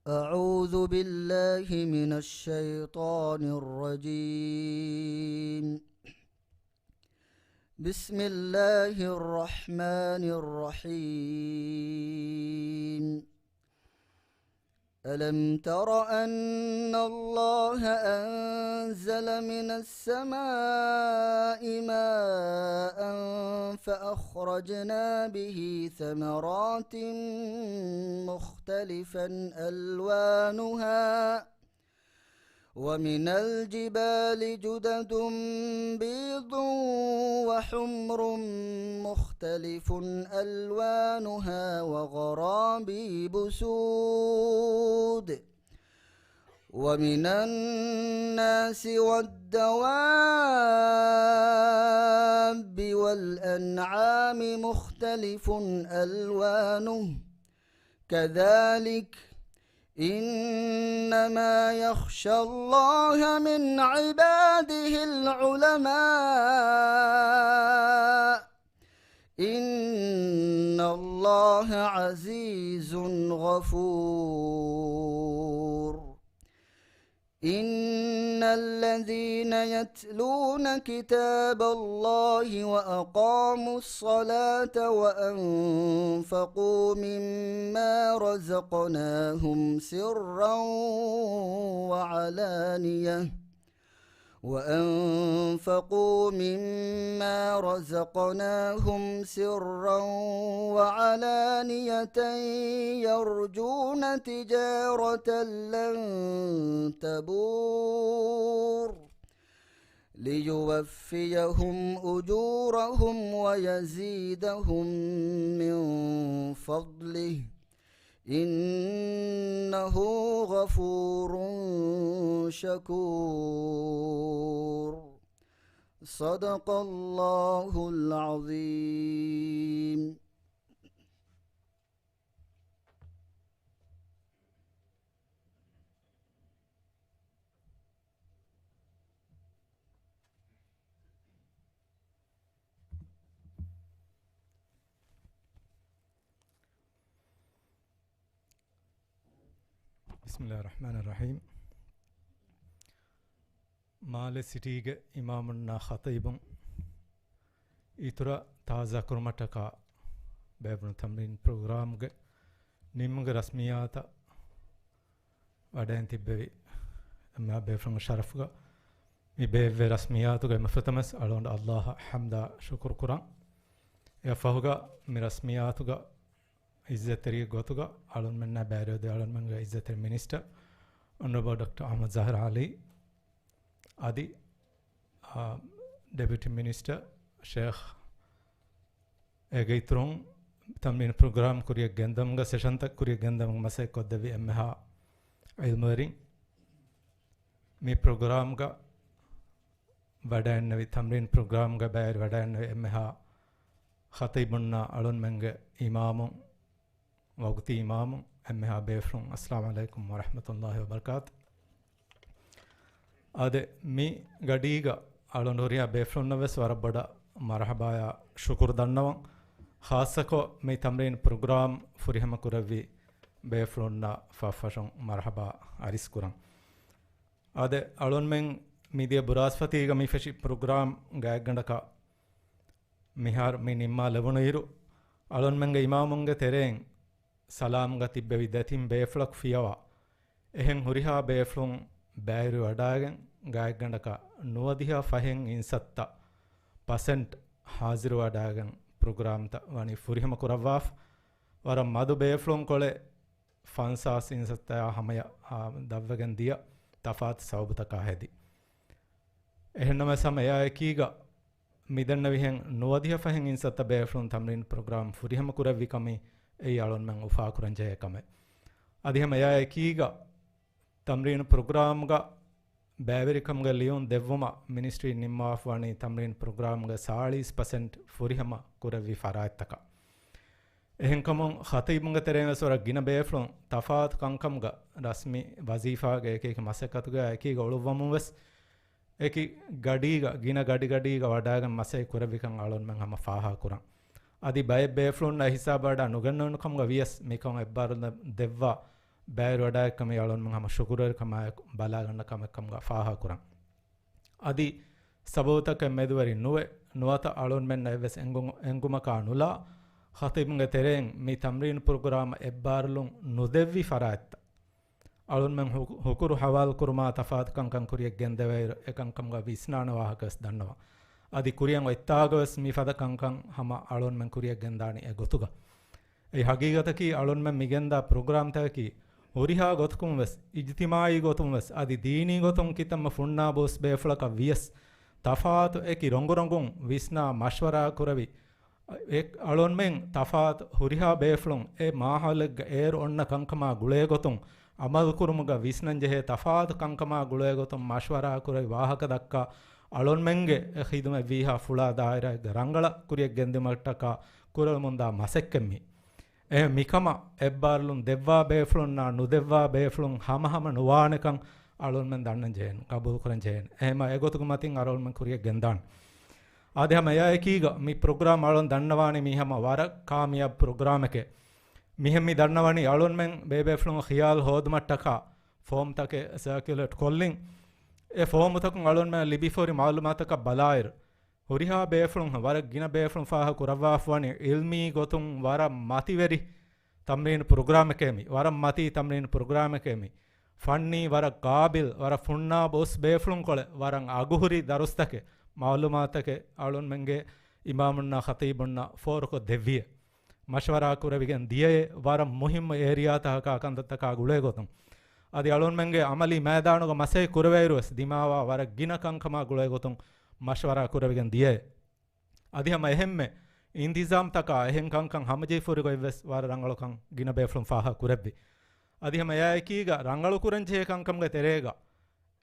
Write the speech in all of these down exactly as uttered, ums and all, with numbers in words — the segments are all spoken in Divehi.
أعوذ بالله من الشيطان الرجيم. بسم الله الرحمن الرحيم. ألم تر أن الله أنزل من السماء ماء فأخرجنا به ثمرات مختلفا ألوانها ومن الجبال جدد بيض وحمر مختلف ألوانها وغرابيب سود ومن الناس والدواب والأنعام مختلف ألوانه كذلك إنما يخشى الله من عباده العلماء إن الله عزيز غفور. إن الذين يتلون كتاب الله وأقاموا الصلاة وأنفقوا مما رزقناهم سرا وعلانية وأنفقوا مما رزقناهم سرا وعلانية يرجون تجارة لن تبور ليوفيهم أجورهم ويزيدهم من فضله إنه غفور شكور. صدق الله العظيم. بسم الله الرحمن الرحيم. މާލެ ސިޓީގެ އިމާމުންނާ ޚަތީބުން އިތުރަށް ތާޒާކުރުމަށްޓަކާ ބޭއްވުނު ތަމްރީން ޕްރޮގްރާމްގެ ނިންމުގެ ރަސްމިއްޔާތަށް ވަޑައިން ތިއްބެވި އެންމެހާ ބޭފުޅުންގެ ޝަރަފުގަ މި ބޭއްވި ރަސްމިއްޔާތުގަ އެންމެ ފުރަތަމަސް އަޅުގަނޑު އައްލާހަށް ޙަމްދާ ޝުކުރު ކުރަން. އެއަށް ފަހުގަ މި ރަސްމިއްޔާތުގަ ޢިއްޒަތްތެރިއެއް ގޮތުގަ އަޅުންމެންނާ ބައިވެރިވެދިޔަ އަޅުންމެންގެ ޢިއްޒަތްތެރި މިނިސްޓަރ އޮނަރަބަލް ޑޮކްޓަރ އަޙްމަދު ޒާހިރު ޢަލީ އަދި، އާ، ޑެޕިއުޓީ މިނިސްޓަރ ޝޭޚް އޭގެ އިތުރުން ތަމްރީން ޕްރޮގްރާމް ކުރިއަށް ގެންދަމުގަ ސެޝަންތައް ކުރިއަށް ގެންދަމުގެ މަސައްކަތް ކޮށްދެއްވި އެންމެހާ ޢިލްމުވެރިން، މި ޕްރޮގްރާމްގަ ވަޑައިންނެވި، ތަމްރީން ޕްރޮގްރާމްގަ ބައިވެރި ވަޑައިންނެވި އެންމެހާ ޚަތީބުންނާ އަޅުންމެންގެ އިމާމުން، ވަގުތީ އިމާމުން، އެންމެހާ ބޭފުޅުން، އައްސަލާމު ޢަލައިކުމް ވަރަޙްމަތުﷲި ވަބަރަކާތު. އާދެ، މި ގަޑީގަ އަޅުން ހުރިހާ ބޭފުޅުންނަށް ވެސް ވަރަށް ބޮޑަށް މަރުޙަބާޔާ ޝުކުރު ދަންނަވަން. ޚާއްޞަކޮށް މި ތަމްރީން ޕްރޮގްރާމް ފުރިހަމަ ކުރެއްވި ބޭފުޅުންނަށް ފަށްފަށުން މަރުޙަބާ އަރިސް ކުރަން. އާދެ، އަޅުންމެން މިދިޔަ ބުރާސްފަތީގަ މި ފެށި ޕްރޮގްރާމް ގާތްގަނޑަކަށް މިހާރު މި ނިންމާލެވުނު އިރު، އަޅުންމެންގެ އިމާމުންގެ ތެރެއިން ސަލާމްގަ ތިއްބެވި ދެތިން ބޭފުޅަކު ފިޔަވާ، އެހެން ހުރިހާ ބޭފުޅުން ބައިވެރިވަޑައިގެން، ގާތްގަނޑަކަށް ނުވަދިހަ ފަހެއް އިންސައްތަ ޕަސެންޓް ހާޒިރުވަޑައިގެން ޕްރޮގްރާމްތައް ވަނީ ފުރިހަމަ ކުރައްވާފަ. ވަރަށް މަދު ބޭފުޅުންކޮޅެއް ފަންސާސް އިންސައްތަޔާ ހަމަޔަށް، އާ، ދަށްވެގެން ދިޔަ ތަފާތު ސަބަބުތަކާ ހެދި. އެހެންނަމަވެސް ހަމަ އެއާއެކީގަ މިދެންނެވިހެން ނުވަދިހަ ފަހެއް އިންސައްތަ ބޭފުޅުން ތަމްރީން ޕްރޮގްރާމް ފުރިހަމަ ކުރެއްވި ކަމީ އެއީ އަޅުންމެން އުފާކުރަން ޖެހޭ ކަމެއް. އަދި ހަމަ އެއާއެކީގަ ތަމްރީނު ޕްރޮގްރާމްގަ ބައިވެރިކަމުގެ ލިޔުން ދެއްވުމަށް މިނިސްޓްރީން ނިންމާފަވަނީ ތަމްރީން ޕްރޮގްރާމްގެ ސާޅީސް ޕަސެންޓް ފުރިހަމަ ކުރެއްވި ފަރާތްތަކަށް. އެހެންކަމުން ޚަތީބުންގެ ތެރެއިން ވެސް ވަރަށް ގިނަ ބޭފުޅުން ތަފާތު ކަންކަމުގަ ރަސްމީ ވަޒީފާގެ އެކި އެކި މަސައްކަތުގަ އެކީގަ އުޅުއްވަމުން ވެސް އެކި ގަޑީގަ، ގިނަ ގަޑިގަޑީގަ ވަޑައިގެން މަސައްކަތް ކުރެއްވިކަން އަޅުންމެން ހަމަ ފާހަގަކުރަން. އަދި ބައެއް ބޭފުޅުންނަށް ހިސާބަށް ވަޑައި ނުގެންނެވުނު ކަމުގަ ވިޔަސް މިކަން އެއްބާރުލަ ދެއްވާ ބައިވެރިވަޑައިގެން މި އަޅުންމެން ހަމަ ޝުކުރުވެރިކަމާއެކު ބަލާގަންނަ ކަމެއް ކަމުގަ ފާހަގަކުރަން. އަދި ސަބަބުތަކެއް މެދުވެރި ނުވެ، ނުވަތަ އަޅުންމެންނަށް އެއްވެސް އެނގު-، އެނގުމަކާ ނުލާ، ޚަތީބުންގެ ތެރެއިން މި ތަމްރީން ޕްރޮގްރާމަށް އެއްބާރުލުން ނުދެއްވި ފަރާތްތައް އަޅުންމެން ހު-، ހުކުރު ހަވާލުކުރުމާ ތަފާތު ކަންކަން ކުރިޔަށް ގެންދެވޭއިރު އެކަންކަމުގަ ވިސްނާނެ ވާހަކަވެސް ދަންނަވަން. އަދި ކުރިއަށް އޮތްތާގަވެސް މިފަދަ ކަންކަން ހަމަ އަޅުންމެން ކުރިޔަށް ގެންދާނީ އެ ގޮތުގަ. އެއީ ހަގީގަތަކީ އަޅުންމެން މިގެންދާ ޕްރޮގްރާމްތަކަކީ ހުރިހާ ގޮތަކުން ވެސް، އިޖްތިމާއީ ގޮތުން ވެސް، އަދި ދީނީ ގޮތުން ކިތަންމެ ފުންނާ ބޯސް ބޭފުޅަކަށް ވިޔަސް، ތަފާތު އެކި ރޮނގުރޮނގުން ވިސްނާ މަޝްވަރާ ކުރެވި، އެ އަޅުންމެން ތަފާތު ހުރިހާ ބޭފުޅުން އެ މާހައުލެއްގަ އޭރު އޮންނަ ކަންކަމާ ގުޅޭގޮތުން، އަމަލުކުރުމުގަ ވިސްނަންޖެހޭ ތަފާތު ކަންކަމާ ގުޅޭގޮތުން މަޝްވަރާ ކުރެވި ވާހަކަ ދައްކާ، އަޅުންމެންގެ އެ ޚިދުމަތް ވީހާ ފުޅާ ދާއިރާއެއްގަ ރަނގަޅަށް ކުރިޔަށް ގެންދިއުމަށްޓަކާ ކުރެވެމުންދާ މަސައްކަތް މީ. އެ މިކަމަށް އެއްބާރުލުން ދެއްވާ ބޭފުޅުންނާ ނުދެއްވާ ބޭފުޅުން ހަމަހަމަ ނުވާނެކަން އަޅުންމެން ދަންނަން ޖެހޭނެ، ގަބޫލުކުރަން ޖެހޭނެ. އެހެމަ އެގޮތުގެ މަތިން އަޅުންމެން ކުރިޔަށް ގެންދާނެ. އާދެ، ހަމަ އެއާއެކީގަ މި ޕްރޮގްރާމް އަޅުން ދަންނަވާނީ މީ ހަމަ ވަރަށް ކާމިޔާބު ޕްރޮގްރާމެކޭ. މިހެން މި ދަންނަވަނީ އަޅުންމެން ބޭބޭފުޅުން ޚިޔާލު ހޯދުމަށްޓަކާ ފޯމްތަކެއް ސަރކިއުލޭޓް ކޮށްލިން. އެ ފޯމުތަކުން އަޅުންމެން ލިބިފަހުރި މައުލޫމާތަކަށް ބަލާއިރު، ހުރިހާ ބޭފުޅުން ވަރަށް ގިނަ ބޭފުޅުން ފާހަގަ ކުރައްވާފަވަނީ އިލްމީ ގޮތުން ވަރަށް މަތިވެރި ތަމްރީން ޕްރޮގްރާމެކޭ މީ. ވަރަށް މަތީ ތަމްރީން ޕްރޮގްރާމެކޭ މީ. ފަންނީ ވަރަށް ޤާބިލް، ވަރަށް ފުންނާބު އުސް ބޭފުޅުންކޮޅެއް، ވަރަށް އަގުހުރި ދަރުސްތަކެއް، މައުލޫމާތުތަކެއް އަޅުންމެންގެ އިމާމުންނާ ޚަތީބުންނާ ފޯރުކޮށް ދެއްވިއޭ. މަޝްވަރާ ކުރެވިގެން ދިޔައޭ، ވަރަށް މުހިއްމު އޭރިއާތަކަކާ ކަންތައްތަކާ ގުޅޭގޮތުން. އަދި އަޅުންމެންގެ އަމަލީ މައިދާނުގަ މަސައްކަތް ކުރެވޭއިރުވެސް ދިމާވާ ވަރަށް ގިނަ ކަންކަމާ ގުޅޭގޮތުން މަޝްވަރާ ކުރެވިގެން ދިޔައޭ. އަދި ހަމަ އެހެންމެ އިންތިޒާމްތަކާ އެހެން ކަންކަން ހަމަޖެހިފަހުރިގޮތްވެސް ވަރަށް ރަނގަޅުކަން ގިނަ ބޭފުޅުން ފާހަގަ ކުރެއްވި. އަދި ހަމަ އެއާއެކީގަ ރަނގަޅުކުރަންޖެހޭ ކަންކަމުގެ ތެރޭގަ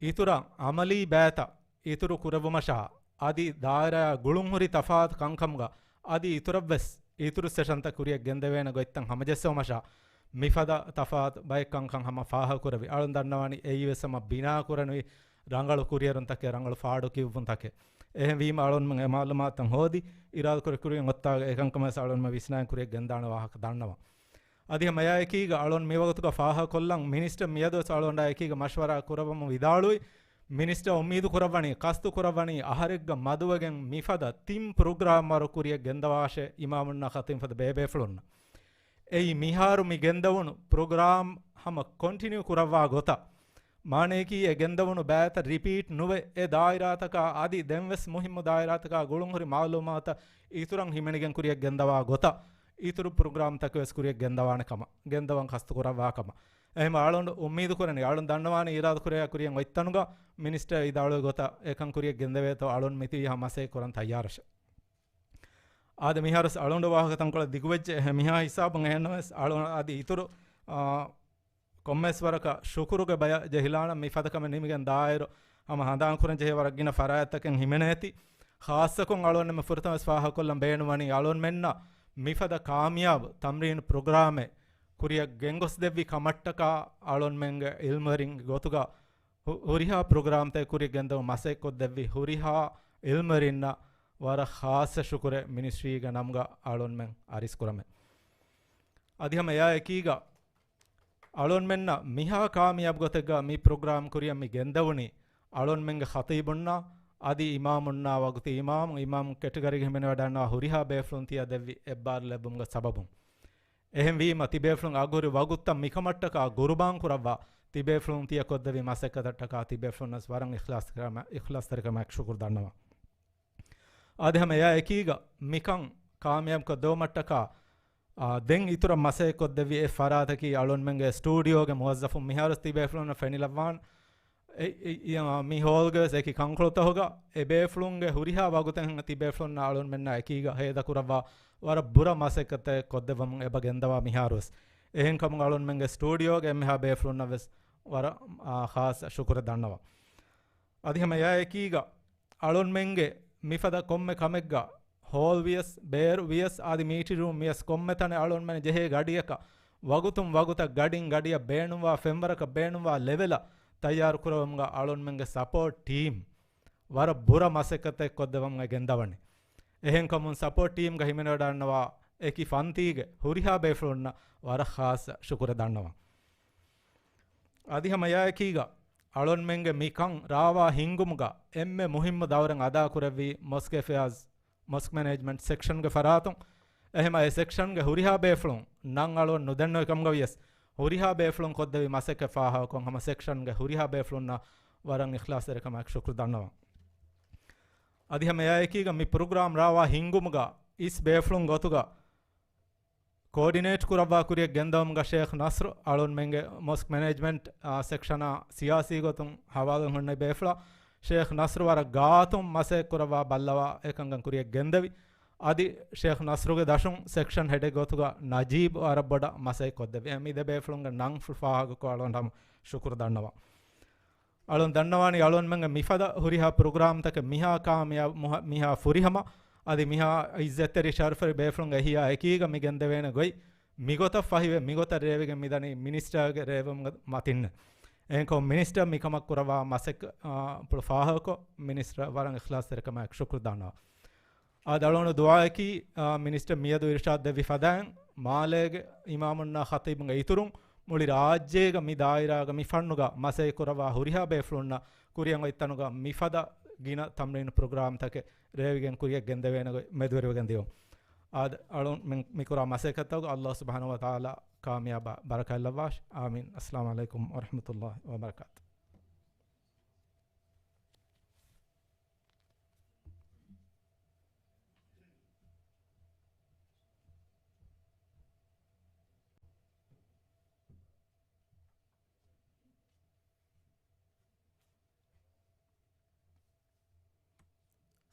އިތުރަށް އަމަލީ ބައިތައް އިތުރު ކުރެއްވުމަށާ، އަދި ދާއިރާއާ ގުޅުންހުރި ތަފާތު ކަންކަމުގަ އަދި އިތުރަށްވެސް އިތުރު ސެޝަންތައް ކުރިޔަށް ގެންދެވޭނެ ގޮތްތައް ހަމަޖެއްސެވުމަށާ، މިފަދަ ތަފާތު ބައެއް ކަންކަން ހަމަ ފާހަގަކުރެވި. އަޅުން ދަންނަވާނީ އެއީވެސް ހަމަ ބިނާކުރަނިވި ރަނގަޅު ކުރިއެރުންތަކެއް، ރަނގަޅު ފާޑުކިޔުއްވުންތަކެއް. އެހެންވީމަ އަޅުން އެ މައުލޫމާތުތައް ހޯދި، އިރާދަކުރި ކުރިން އޮއްތާގަ އެކަންކަމެސް އަޅުންމެ ވިސްނާއިން ކުރިޔަށް ގެންދާނެ ވާހަކަ ދަންނަވަން. އަދި ހަމަ އެއާއެކީގަ އަޅުން މިވަގުތުގަ ފާހަގަކޮށްލަން މިނިސްޓަރ މިއަދުވެސް އަޅުގަނޑާ އެކީގަ މަޝްވަރާ ކުރައްވަމުން ވިދާޅުވި، މިނިސްޓަރ އުއްމީދު ކުރައްވަނީ، ޤަސްދު ކުރައްވަނީ އަހަރެއްގަ މަދުވެގެން މިފަދަ ތިން ޕްރޮގްރާމް ވަރު ކުރިޔަށް ގެންދަވާށޭ އިމާމުންނާ ޚަތީބުން ފަދަ ބޭބޭފުޅުންނަށް. އެއީ މިހާރު މި ގެންދަވުނު ޕްރޮގްރާމް ހަމަ ކޮންޓިނިއު ކުރައްވާ ގޮތަށް. މާނަޔަކީ އެ ގެންދަވުނު ބައިތައް ރިޕީޓް ނުވެ، އެ ދާއިރާތަކާ އަދި ދެންވެސް މުހިއްމު ދާއިރާތަކާ ގުޅުންހުރި މައުލޫމާތަށް އިތުރަށް ހިމެނިގެން ކުރިޔަށް ގެންދަވާ ގޮތަށް، އިތުރު ޕްރޮގްރާމްތަކެއް ވެސް ކުރިޔަށް ގެންދަވާނެ ކަމަށް، ގެންދަވަން ޤަސްދު ކުރައްވާ ކަމަށް. އެހެން އަޅުން އުއްމީދު ކުރަނީ، އަޅުން ދަންނަވާނީ އިރާދަ ކުރެއްވިއްޔާ ކުރިޔަށް އޮތްތަނުގަ މިނިސްޓަރ ވިދާޅުވި ގޮތަށް އެކަން ކުރިޔަށް ގެންދެވޭތޯ އަޅުން މިތިބީ ހަމަ މަސައްކަތް ކުރަން ތައްޔާރަށެވެ. އާދެ، މިހާރުވެސް އަޅުނޑު ވާހަކަ ތަންކޮޅެއް ދިގުވެއްޖެ. އެހެން މިހާ ހިސާބުން އެހެންނަމަވެސް އަޅުން އަދި އިތުރު، އާ، ކޮންމެސް ވަރަކަށް ޝުކުރުގެ ބަޔަށް ޖެހިލާނަން މި ފަދަ ކަމެއް ނިމިގެން ދާއިރު ހަމަ ހަނދާން ކުރަން ޖެހޭ ވަރަށް ގިނަ ފަރާތްތަކެއް ހިމެނޭތީ. ޚާއްޞަކޮށް އަޅުން އެންމެ ފުރަތަމަވެސް ފާހަގަކޮށްލަން ބޭނުންވަނީ އަޅުންމެންނަށް މިފަދަ ކާމިޔާބު ތަމްރީން ޕްރޮގްރާމެއް ކުރިޔަށް ގެންގޮސްދެއްވި ކަމަށްޓަކާ އަޅުންމެންގެ އިލްމުވެރިންގެ ގޮތުގަ ހު-، ހުރިހާ ޕްރޮގްރާމްތައް ކުރިޔަށް ގެންދަވަން މަސައްކަތް ކޮށްދެއްވި ހުރިހާ އިލްމުވެރިންނަށް ވަރަށް ޚާއްޞަ ޝުކުރެއް މިނިސްޓްރީގެ ނަމުގަ އަޅުންމެން އަރިސް ކުރަމެވެ. އަދި ހަމަ އެއާ އެކީގަ އަޅުންމެންނަށް މިހާ ކާމިޔާބު ގޮތެއްގަ މި ޕްރޮގްރާމް ކުރިޔަށް މި ގެންދަވުނީ އަޅުންމެންގެ ޚަތީބުންނާ އަދި އިމާމުންނާ ވަގުތު އިމާމު، އިމާމު ކެޓަގަރީގަ ހިމެނިވަޑައިގަންނަވާ ހުރިހާ ބޭފުޅުން ތިޔަ ދެއްވި އެއްބާރުލެއްވުމުގެ ސަބަބުން. އެހެންވީމަ ތިބޭފުޅުން އަގުހުރި ވަގުތުތައް މިކަމަށްޓަކާ ގުރުބާން ކުރައްވާ ތިބޭފުޅުން ތިޔަ ކޮށްދެއްވި މަސައްކަތަށްޓަކާ ތިބޭފުޅުންނަސް ވަރަށް އިޚްލާޞްތެރިކަމާ-، އިޚްލާޞްތެރިކަމާއެކު ޝުކުރު ދަންނަވަން. އާދެ، ހަމަ އެއާ އެކީގަ މިކަން ކާމިޔާބުކޮށްދެވުމަށްޓަކާ، އާ، ދެން އިތުރަށް މަސައްކަތް ކޮށްދެއްވި އެއް ފަރާތަކީ އަޅުންމެންގެ ސްޓޫޑިއޯގެ މުވައްޒަފުން. މިހާރުވެސް ތިބޭފުޅުންނަށް ފެނިލައްވާން. އެ، އެ، އެ، އާ، މި ހޯލްގެވެސް އެކި ކަންކޮޅުތަކުގަ އެބޭފުޅުންގެ ހުރިހާ ވަގުތެއް ތިބޭފުޅުންނާ އަޅުންމެންނާ އެކީގަ ހޭދަކުރައްވާ ވަރަށް ބުރަ މަސައްކަތެއް ކޮށްދެއްވަމުން އެބަ ގެންދަވާ މިހާރުވެސް. އެހެންކަމުން އަޅުންމެންގެ ސްޓޫޑިއޯގެ އެންމެހާ ބޭފުޅުންނަށްވެސް ވަރަށް، އާ، ޚާއްޞަ ޝުކުރެއް ދަންނަވަން. އަދި ހަމަ އެއާ އެކީގަ އަޅުންމެންގެ މިފަދަ ކޮންމެ ކަމެއްގަ ހޯލް ވިޔަސް، ބޭރު ވިޔަސް، އަދި މީޓިން ރޫމް ވިޔަސް، ކޮންމެ ތަނެއް އަޅުންމެން ޖެހޭ ގަޑިއަކަށް ވަގުތުން ވަގުތަށް ގަޑިން ގަޑިއަށް ބޭނުންވާ ފެންވަރަކަށް ބޭނުންވާ ލެވެލަށް ތައްޔާރު ކުރެވުމުގަ އަޅުންމެންގެ ސަޕޯޓް ޓީމް ވަރަށް ބުރަ މަސައްކަތެއް ކޮށްދެއްވަމުން އެ ގެންދަވަނީ. އެހެންކަމުން ސަޕޯޓް ޓީމްގަ ހިމެނިވަޑައިގަންނަވާ އެކި ފަންތީގެ ހުރިހާ ބޭފުޅުންނަށް ވަރަށް ޚާއްޞަ ޝުކުރެއް ދަންނަވަން. އަދި ހަމަ އެއާއެކީގަ އަޅުންމެންގެ މިކަން ރާވާ ހިންގުމުގަ އެންމެ މުހިއްމު ދައުރެއް އަދާކުރެއްވީ މޮސްކް އެފެއާޒް، މޮސްކް މެނޭޖްމަންޓް ސެކްޝަންގެ ފަރާތުން. އެހެމަ އެ ސެކްޝަންގެ ހުރިހާ ބޭފުޅުން، ނަން އަޅުން ނުދެންނެވި ކަމުގަ ވިޔަސް، ހުރިހާ ބޭފުޅުން ކޮށްދެވި މަސައްކަތް ފާހަގަކޮށް، ހަމަ ސެކްޝަންގެ ހުރިހާ ބޭފުޅުންނަށް ވަރަށް އިޚްލާޞްތެރިކަމާއެކު ޝުކުރު ދަންނަވަން. އަދި ހަމަ އެއާއެކީގަ މި ޕްރޮގްރާމް ރާވާ ހިންގުމުގަ އިސް ބޭފުޅުން ގޮތުގަ ކޯޑިނޭޓް ކުރައްވާ ކުރިޔަށް ގެންދަވުމުގަ ޝޭޚް ނަސްރު، އަޅުންމެންގެ މޮސްކް މެނޭޖްމަންޓް، އާ، ސެކްޝަނާ ސިޔާސީ ގޮތުން ހަވާލު ހުންނަ ބޭފުޅާ، ޝޭޚް ނަސްރު ވަރަށް ގާތުން މަސައްކަތް ކުރައްވާ ބައްލަވާ އެކަންކަން ކުރިޔަށް ގެންދެވި. އަދި ޝޭޚް ނަސްރުގެ ދަށުން ސެކްޝަން ހެޑެއް ގޮތުގަ ނަޖީބް ވަރަށް ބޮޑަށް މަސައްކަތް ކޮށްދެވި. އެ މި ދެ ބޭފުޅުންގެ ނަން ފު-، ފާހަގަކޮށް އަޅުން ހަމަ ޝުކުރު ދަންނަވަން. އަޅުން ދަންނަވާނީ އަޅުންމެންގެ މިފަދަ ހުރިހާ ޕްރޮގްރާމްތަކެއް މިހާ ކާމިޔާބު މުހަ-، މިހާ ފުރިހަމަ އަދި މިހާ އިއްޒަތްތެރި ޝަރަފުވެރި ބޭފުޅުންގެ އެހީއާ އެކީގަ މި ގެންދެވޭނެ ގޮތް މިގޮތަށް ފަހިވެ، މިގޮތަށް ރޭވިގެން މިދަނީ މިނިސްޓާގެ ރޭވުމުގެ މަތިންނެއް. އެހެންކޮށް މިނިސްޓަރ މިކަމަށް ކުރައްވާ މަސައްކަތް، އާ، ޕުޅު ފާހަގަކޮށް، މިނިސްޓަރ ވަރަށް އިޚްލާޞްތެރިކަމާއެކު ޝުކުރު ދަންނަވަން. އާދެ އަޅުގަނޑު ދުޢާއަކީ، އާ، މިނިސްޓަރ މިއަދު އިރުޝާދު ދެއްވި ފަދައިން، މާލޭގެ އިމާމުންނާ ޚަތީބުންގެ އިތުރުން، މުޅި ރާއްޖޭގަ މި ދާއިރާގަ މި ފަންނުގަ މަސައްކަތް ކުރައްވާ ހުރިހާ ބޭފުޅުންނަށް ކުރިއަށް އޮތް ތަނުގަ މިފަދަ ގިނަ ތަމްރީނު ޕްރޮގްރާމްތަކެއް ރޭވިގެން ކުރިއަށް ގެންދެވޭނެ ގޮތް މެދުވެރިވެގެން ދިޔުން. އާދެ އަޅުން މި، މި ކުރާ މަސައްކަތްތަކުގަ ﷲ ސުބްޙާނަހޫ ވަތަޢާލާ ކާމިޔާބާ ބަރަކާތްލައްވާށި. އާމީން. އައްސަލާމު ޢަލައިކުމް ވަރަޙްމަތުﷲ ވަބަރަކާތު.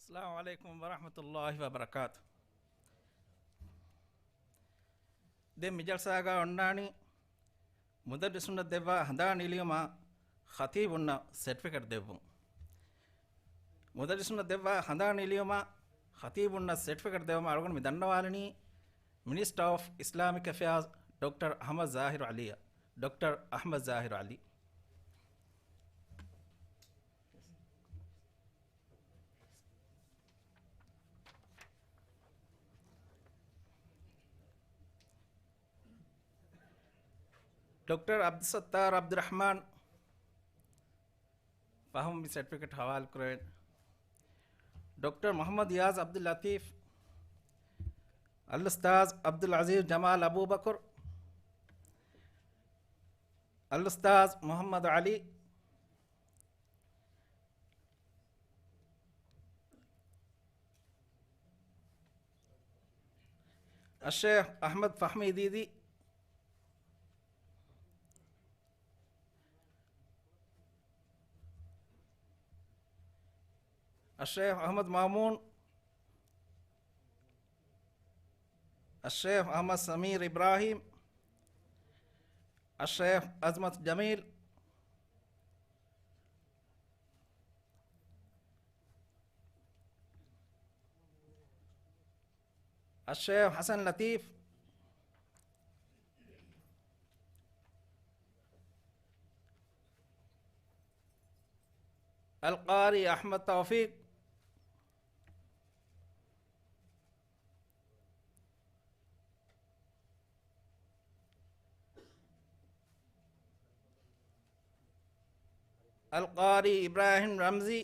އައްސަލާމު ޢަލައިކުމް ވަރަޙްމަތުﷲ ވަބަރަކާތު. ދެން މި ޖަލްސާގަ އޮންނާނީ މުދައްރިސުންނަށް ދެއްވާ ހަނދާން ނިލިޔުމާ ޚަތީބުންނަށް ސެޓްފިކެޓް ދެއްވުން. މުދައްރިސުންނަށް ދެއްވާ ހަނދާން ނިލިޔުމާ ޚަތީބުންނަށް ސެޓްފިކެޓް ދެއްވުމަށް އަޅުގަނޑު މި ދަންނަވާލަނީ މިނިސްޓަރ އޮފް އިސްލާމިކް އެފެއާޒް ޑޮކްޓަރ އަޙްމަދު ޒާހިރު ޢަލީއަށް. ޑޮކްޓަރ އަޙްމަދު ޒާހިރު ޢަލީ. ޑޮކްޓަރ ޢަބްދުއްސައްތާރު ޢަބްދުއްރަޙްމާން ފަހުމް މި ސެޓްފިކެޓް ހަވާލު ކުރެވެން. ޑޮކްޓަރ މުޙައްމަދު އިޔާޒް ޢަބްދުއްލަޠީފް، އަލްއުސްތާޛް ޢަބްދުލް ޢަޒީޒް ޖަމާލް އަބޫބަކުރު، އަލްއުސްތާޛް މުޙައްމަދު ޢަލީ، އައްޝޭޚް އަޙްމަދު ފަހްމީ ދީދީ، އައްޝޭޚް އަޙްމަދު މައުމޫން، އައްޝޭޚް އަޙްމަދު ސަމީރު އިބްރާހީމް، އައްޝޭޚް އަޒްމަތު ޖަމީލް، އައްޝޭޚް ޙަސަން ލަތީފް، އަލްޤާރީ އަޙްމަދު ތައުފީޤް، އަލްޤާރީ އިބްރާހީމް ރަމްޒީ،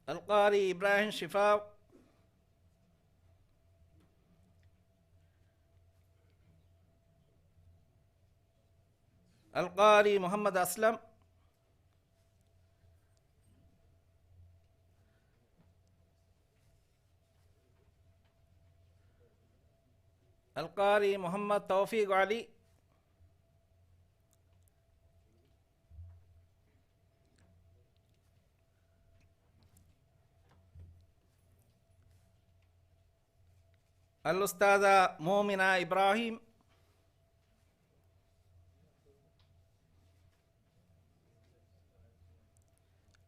އަލްޤާރީ އިބްރާހީމް ޝިފާވް، އަލްޤާރީ މުޙައްމަދު އަސްލަމް، އަލްޤާރީ މުޙައްމަދު ތައުފީޤު ޢަލީ، އަލްއުސްތާޛާ މޫމިނާ އިބްރާހީމް،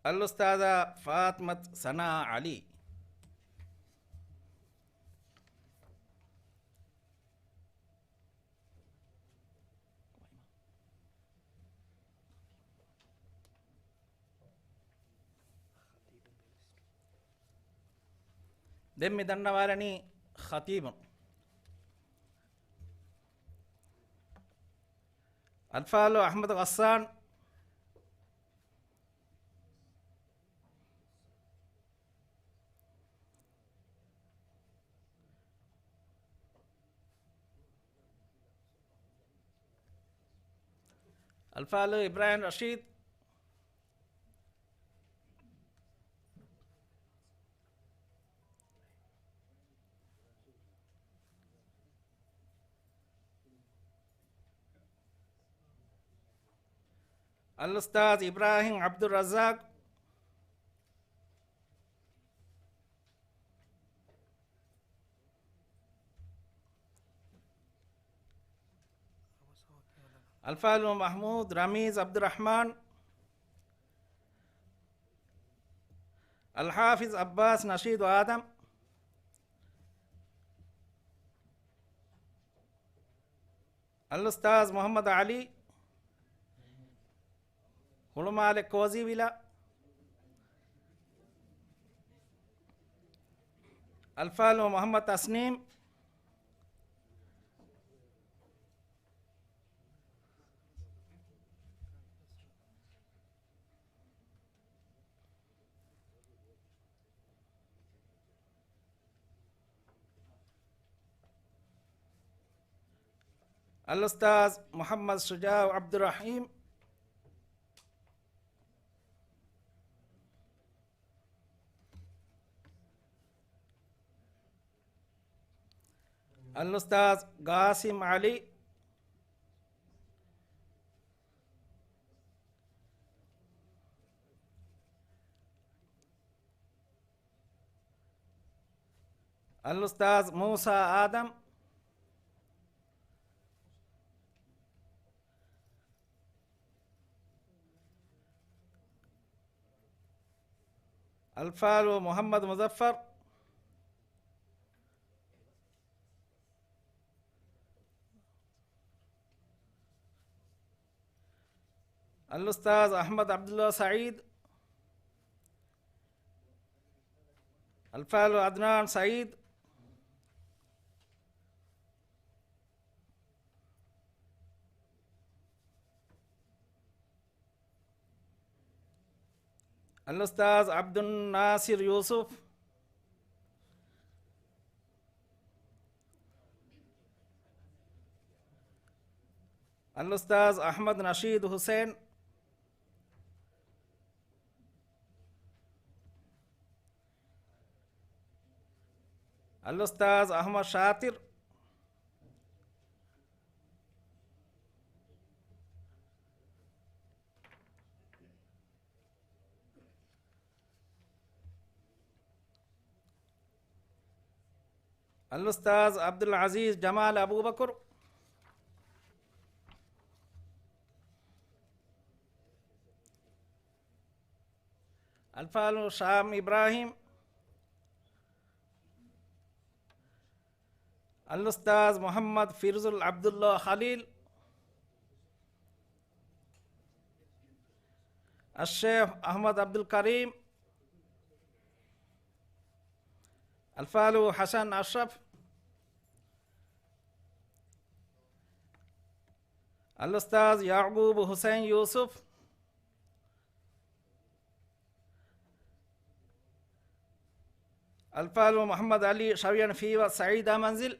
އަލްއުސްތާޛާ ފާޠިމަތު ސަނާ ޢަލީ. ދެން މި ދަންނަވާލަނީ ޚަތީބުން. އަލްފާޟިލު އަޙްމަދު ޣައްސާން. އަލްފާޟިލު އިބްރާހިމް ރަޝީދު. އަލްއުސްތާޛު އިބްރާހިމް ޢަބްދުއްރައްޒާޤު. އަލްފާޟިލު މަޙްމޫދު ރަމީޒް ޢަބްދުއްރަޙްމާން. އަލްޙާފިޡް ޢައްބާސް ނަޝީދު އާދަމް. އަލްއުސްތާޛު މުޙައްމަދު ޢަލީ، ހުޅުމާލެ ކޯޒީވިލާ. އަލްފާޟިލު މުޙައްމަދު ތަސްނީމް. އަލްއުސްތާޛު މުޙައްމަދު ޝުޖާޢު ޢަބްދުއްރަޙީމް. އަލްއުސްތާޛު ގާސިމް ޢަލީ. އަލްއުސްތާޛު މޫސާ އާދަމް. އަލްފާޟިލު މުޙައްމަދު މުޒައްފަރު. އަލްއުސްތާޛު އަޙްމަދު ޢަބްދުﷲ ސަޢީދު. އަލްފާޟިލު ޢަދްނާން ސަޢީދު. އަލްއުސްތާޛު ޢަބްދުއްނާޞިރު ޔޫސުފް. އަލްއުސްތާޛު އަޙްމަދު ނަޝީދު ޙުސައިން. އަލްއުސްތާޛު އަޙްމަދު ޝާތިރު. އަލްއުސްތާޛު ޢަބްދުލް ޢަޒީޒް ޖަމާލް އަބޫބަކުރު. އަލްފާޟިލު ޝާމް އިބްރާހީމް. އަލްއުސްތާޛު މުޙައްމަދު ފިރުޒުލް ޢަބްދުﷲ ޚަލީލް. އައްޝޭޚް އަޙްމަދު ޢަބްދުލް ކަރީމް. އަލްފާޟިލު ޙަސަން އަޝްރަފް. އަލްއުސްތާޛު ޔަޢުޤޫބު ޙުސައިން ޔޫސުފް. އަލްފާޟިލު މުޙައްމަދު ޢަލީ ޝަވިޔަނި ފީވަ ސަޢީދާ މަންޒިލް.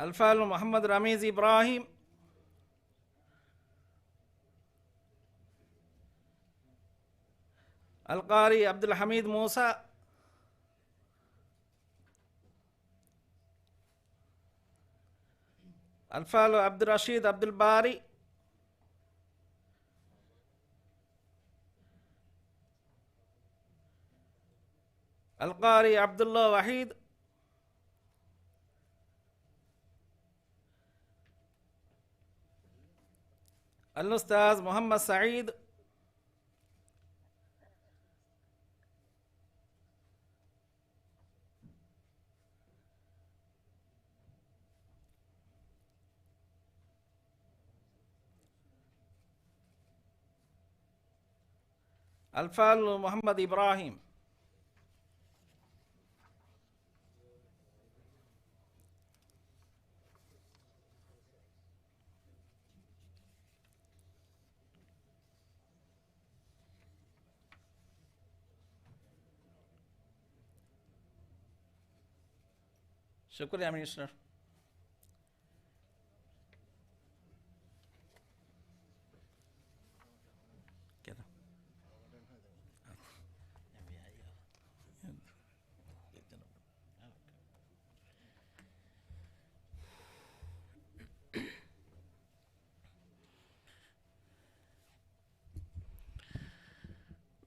އަލްފާޟިލު މުޙައްމަދު ރަމީޒް އިބްރާހީމް. އަލްޤާރީ ޢަބްދުލް ޙަމީދު މޫސާ. އަލްފާޟިލު ޢަބްދުއްރަޝީދު ޢަބްދުލް ބާރީ. އަލްޤާރީ ޢަބްދުﷲ ވަޙީދު. އަލްއުސްތާޛު މުޙައްމަދު ސަޢީދު. އަލްފާޟިލު މުޙައްމަދު އިބްރާހީމް. ޝުކުރިއްޔާ މިނިސްޓަރ.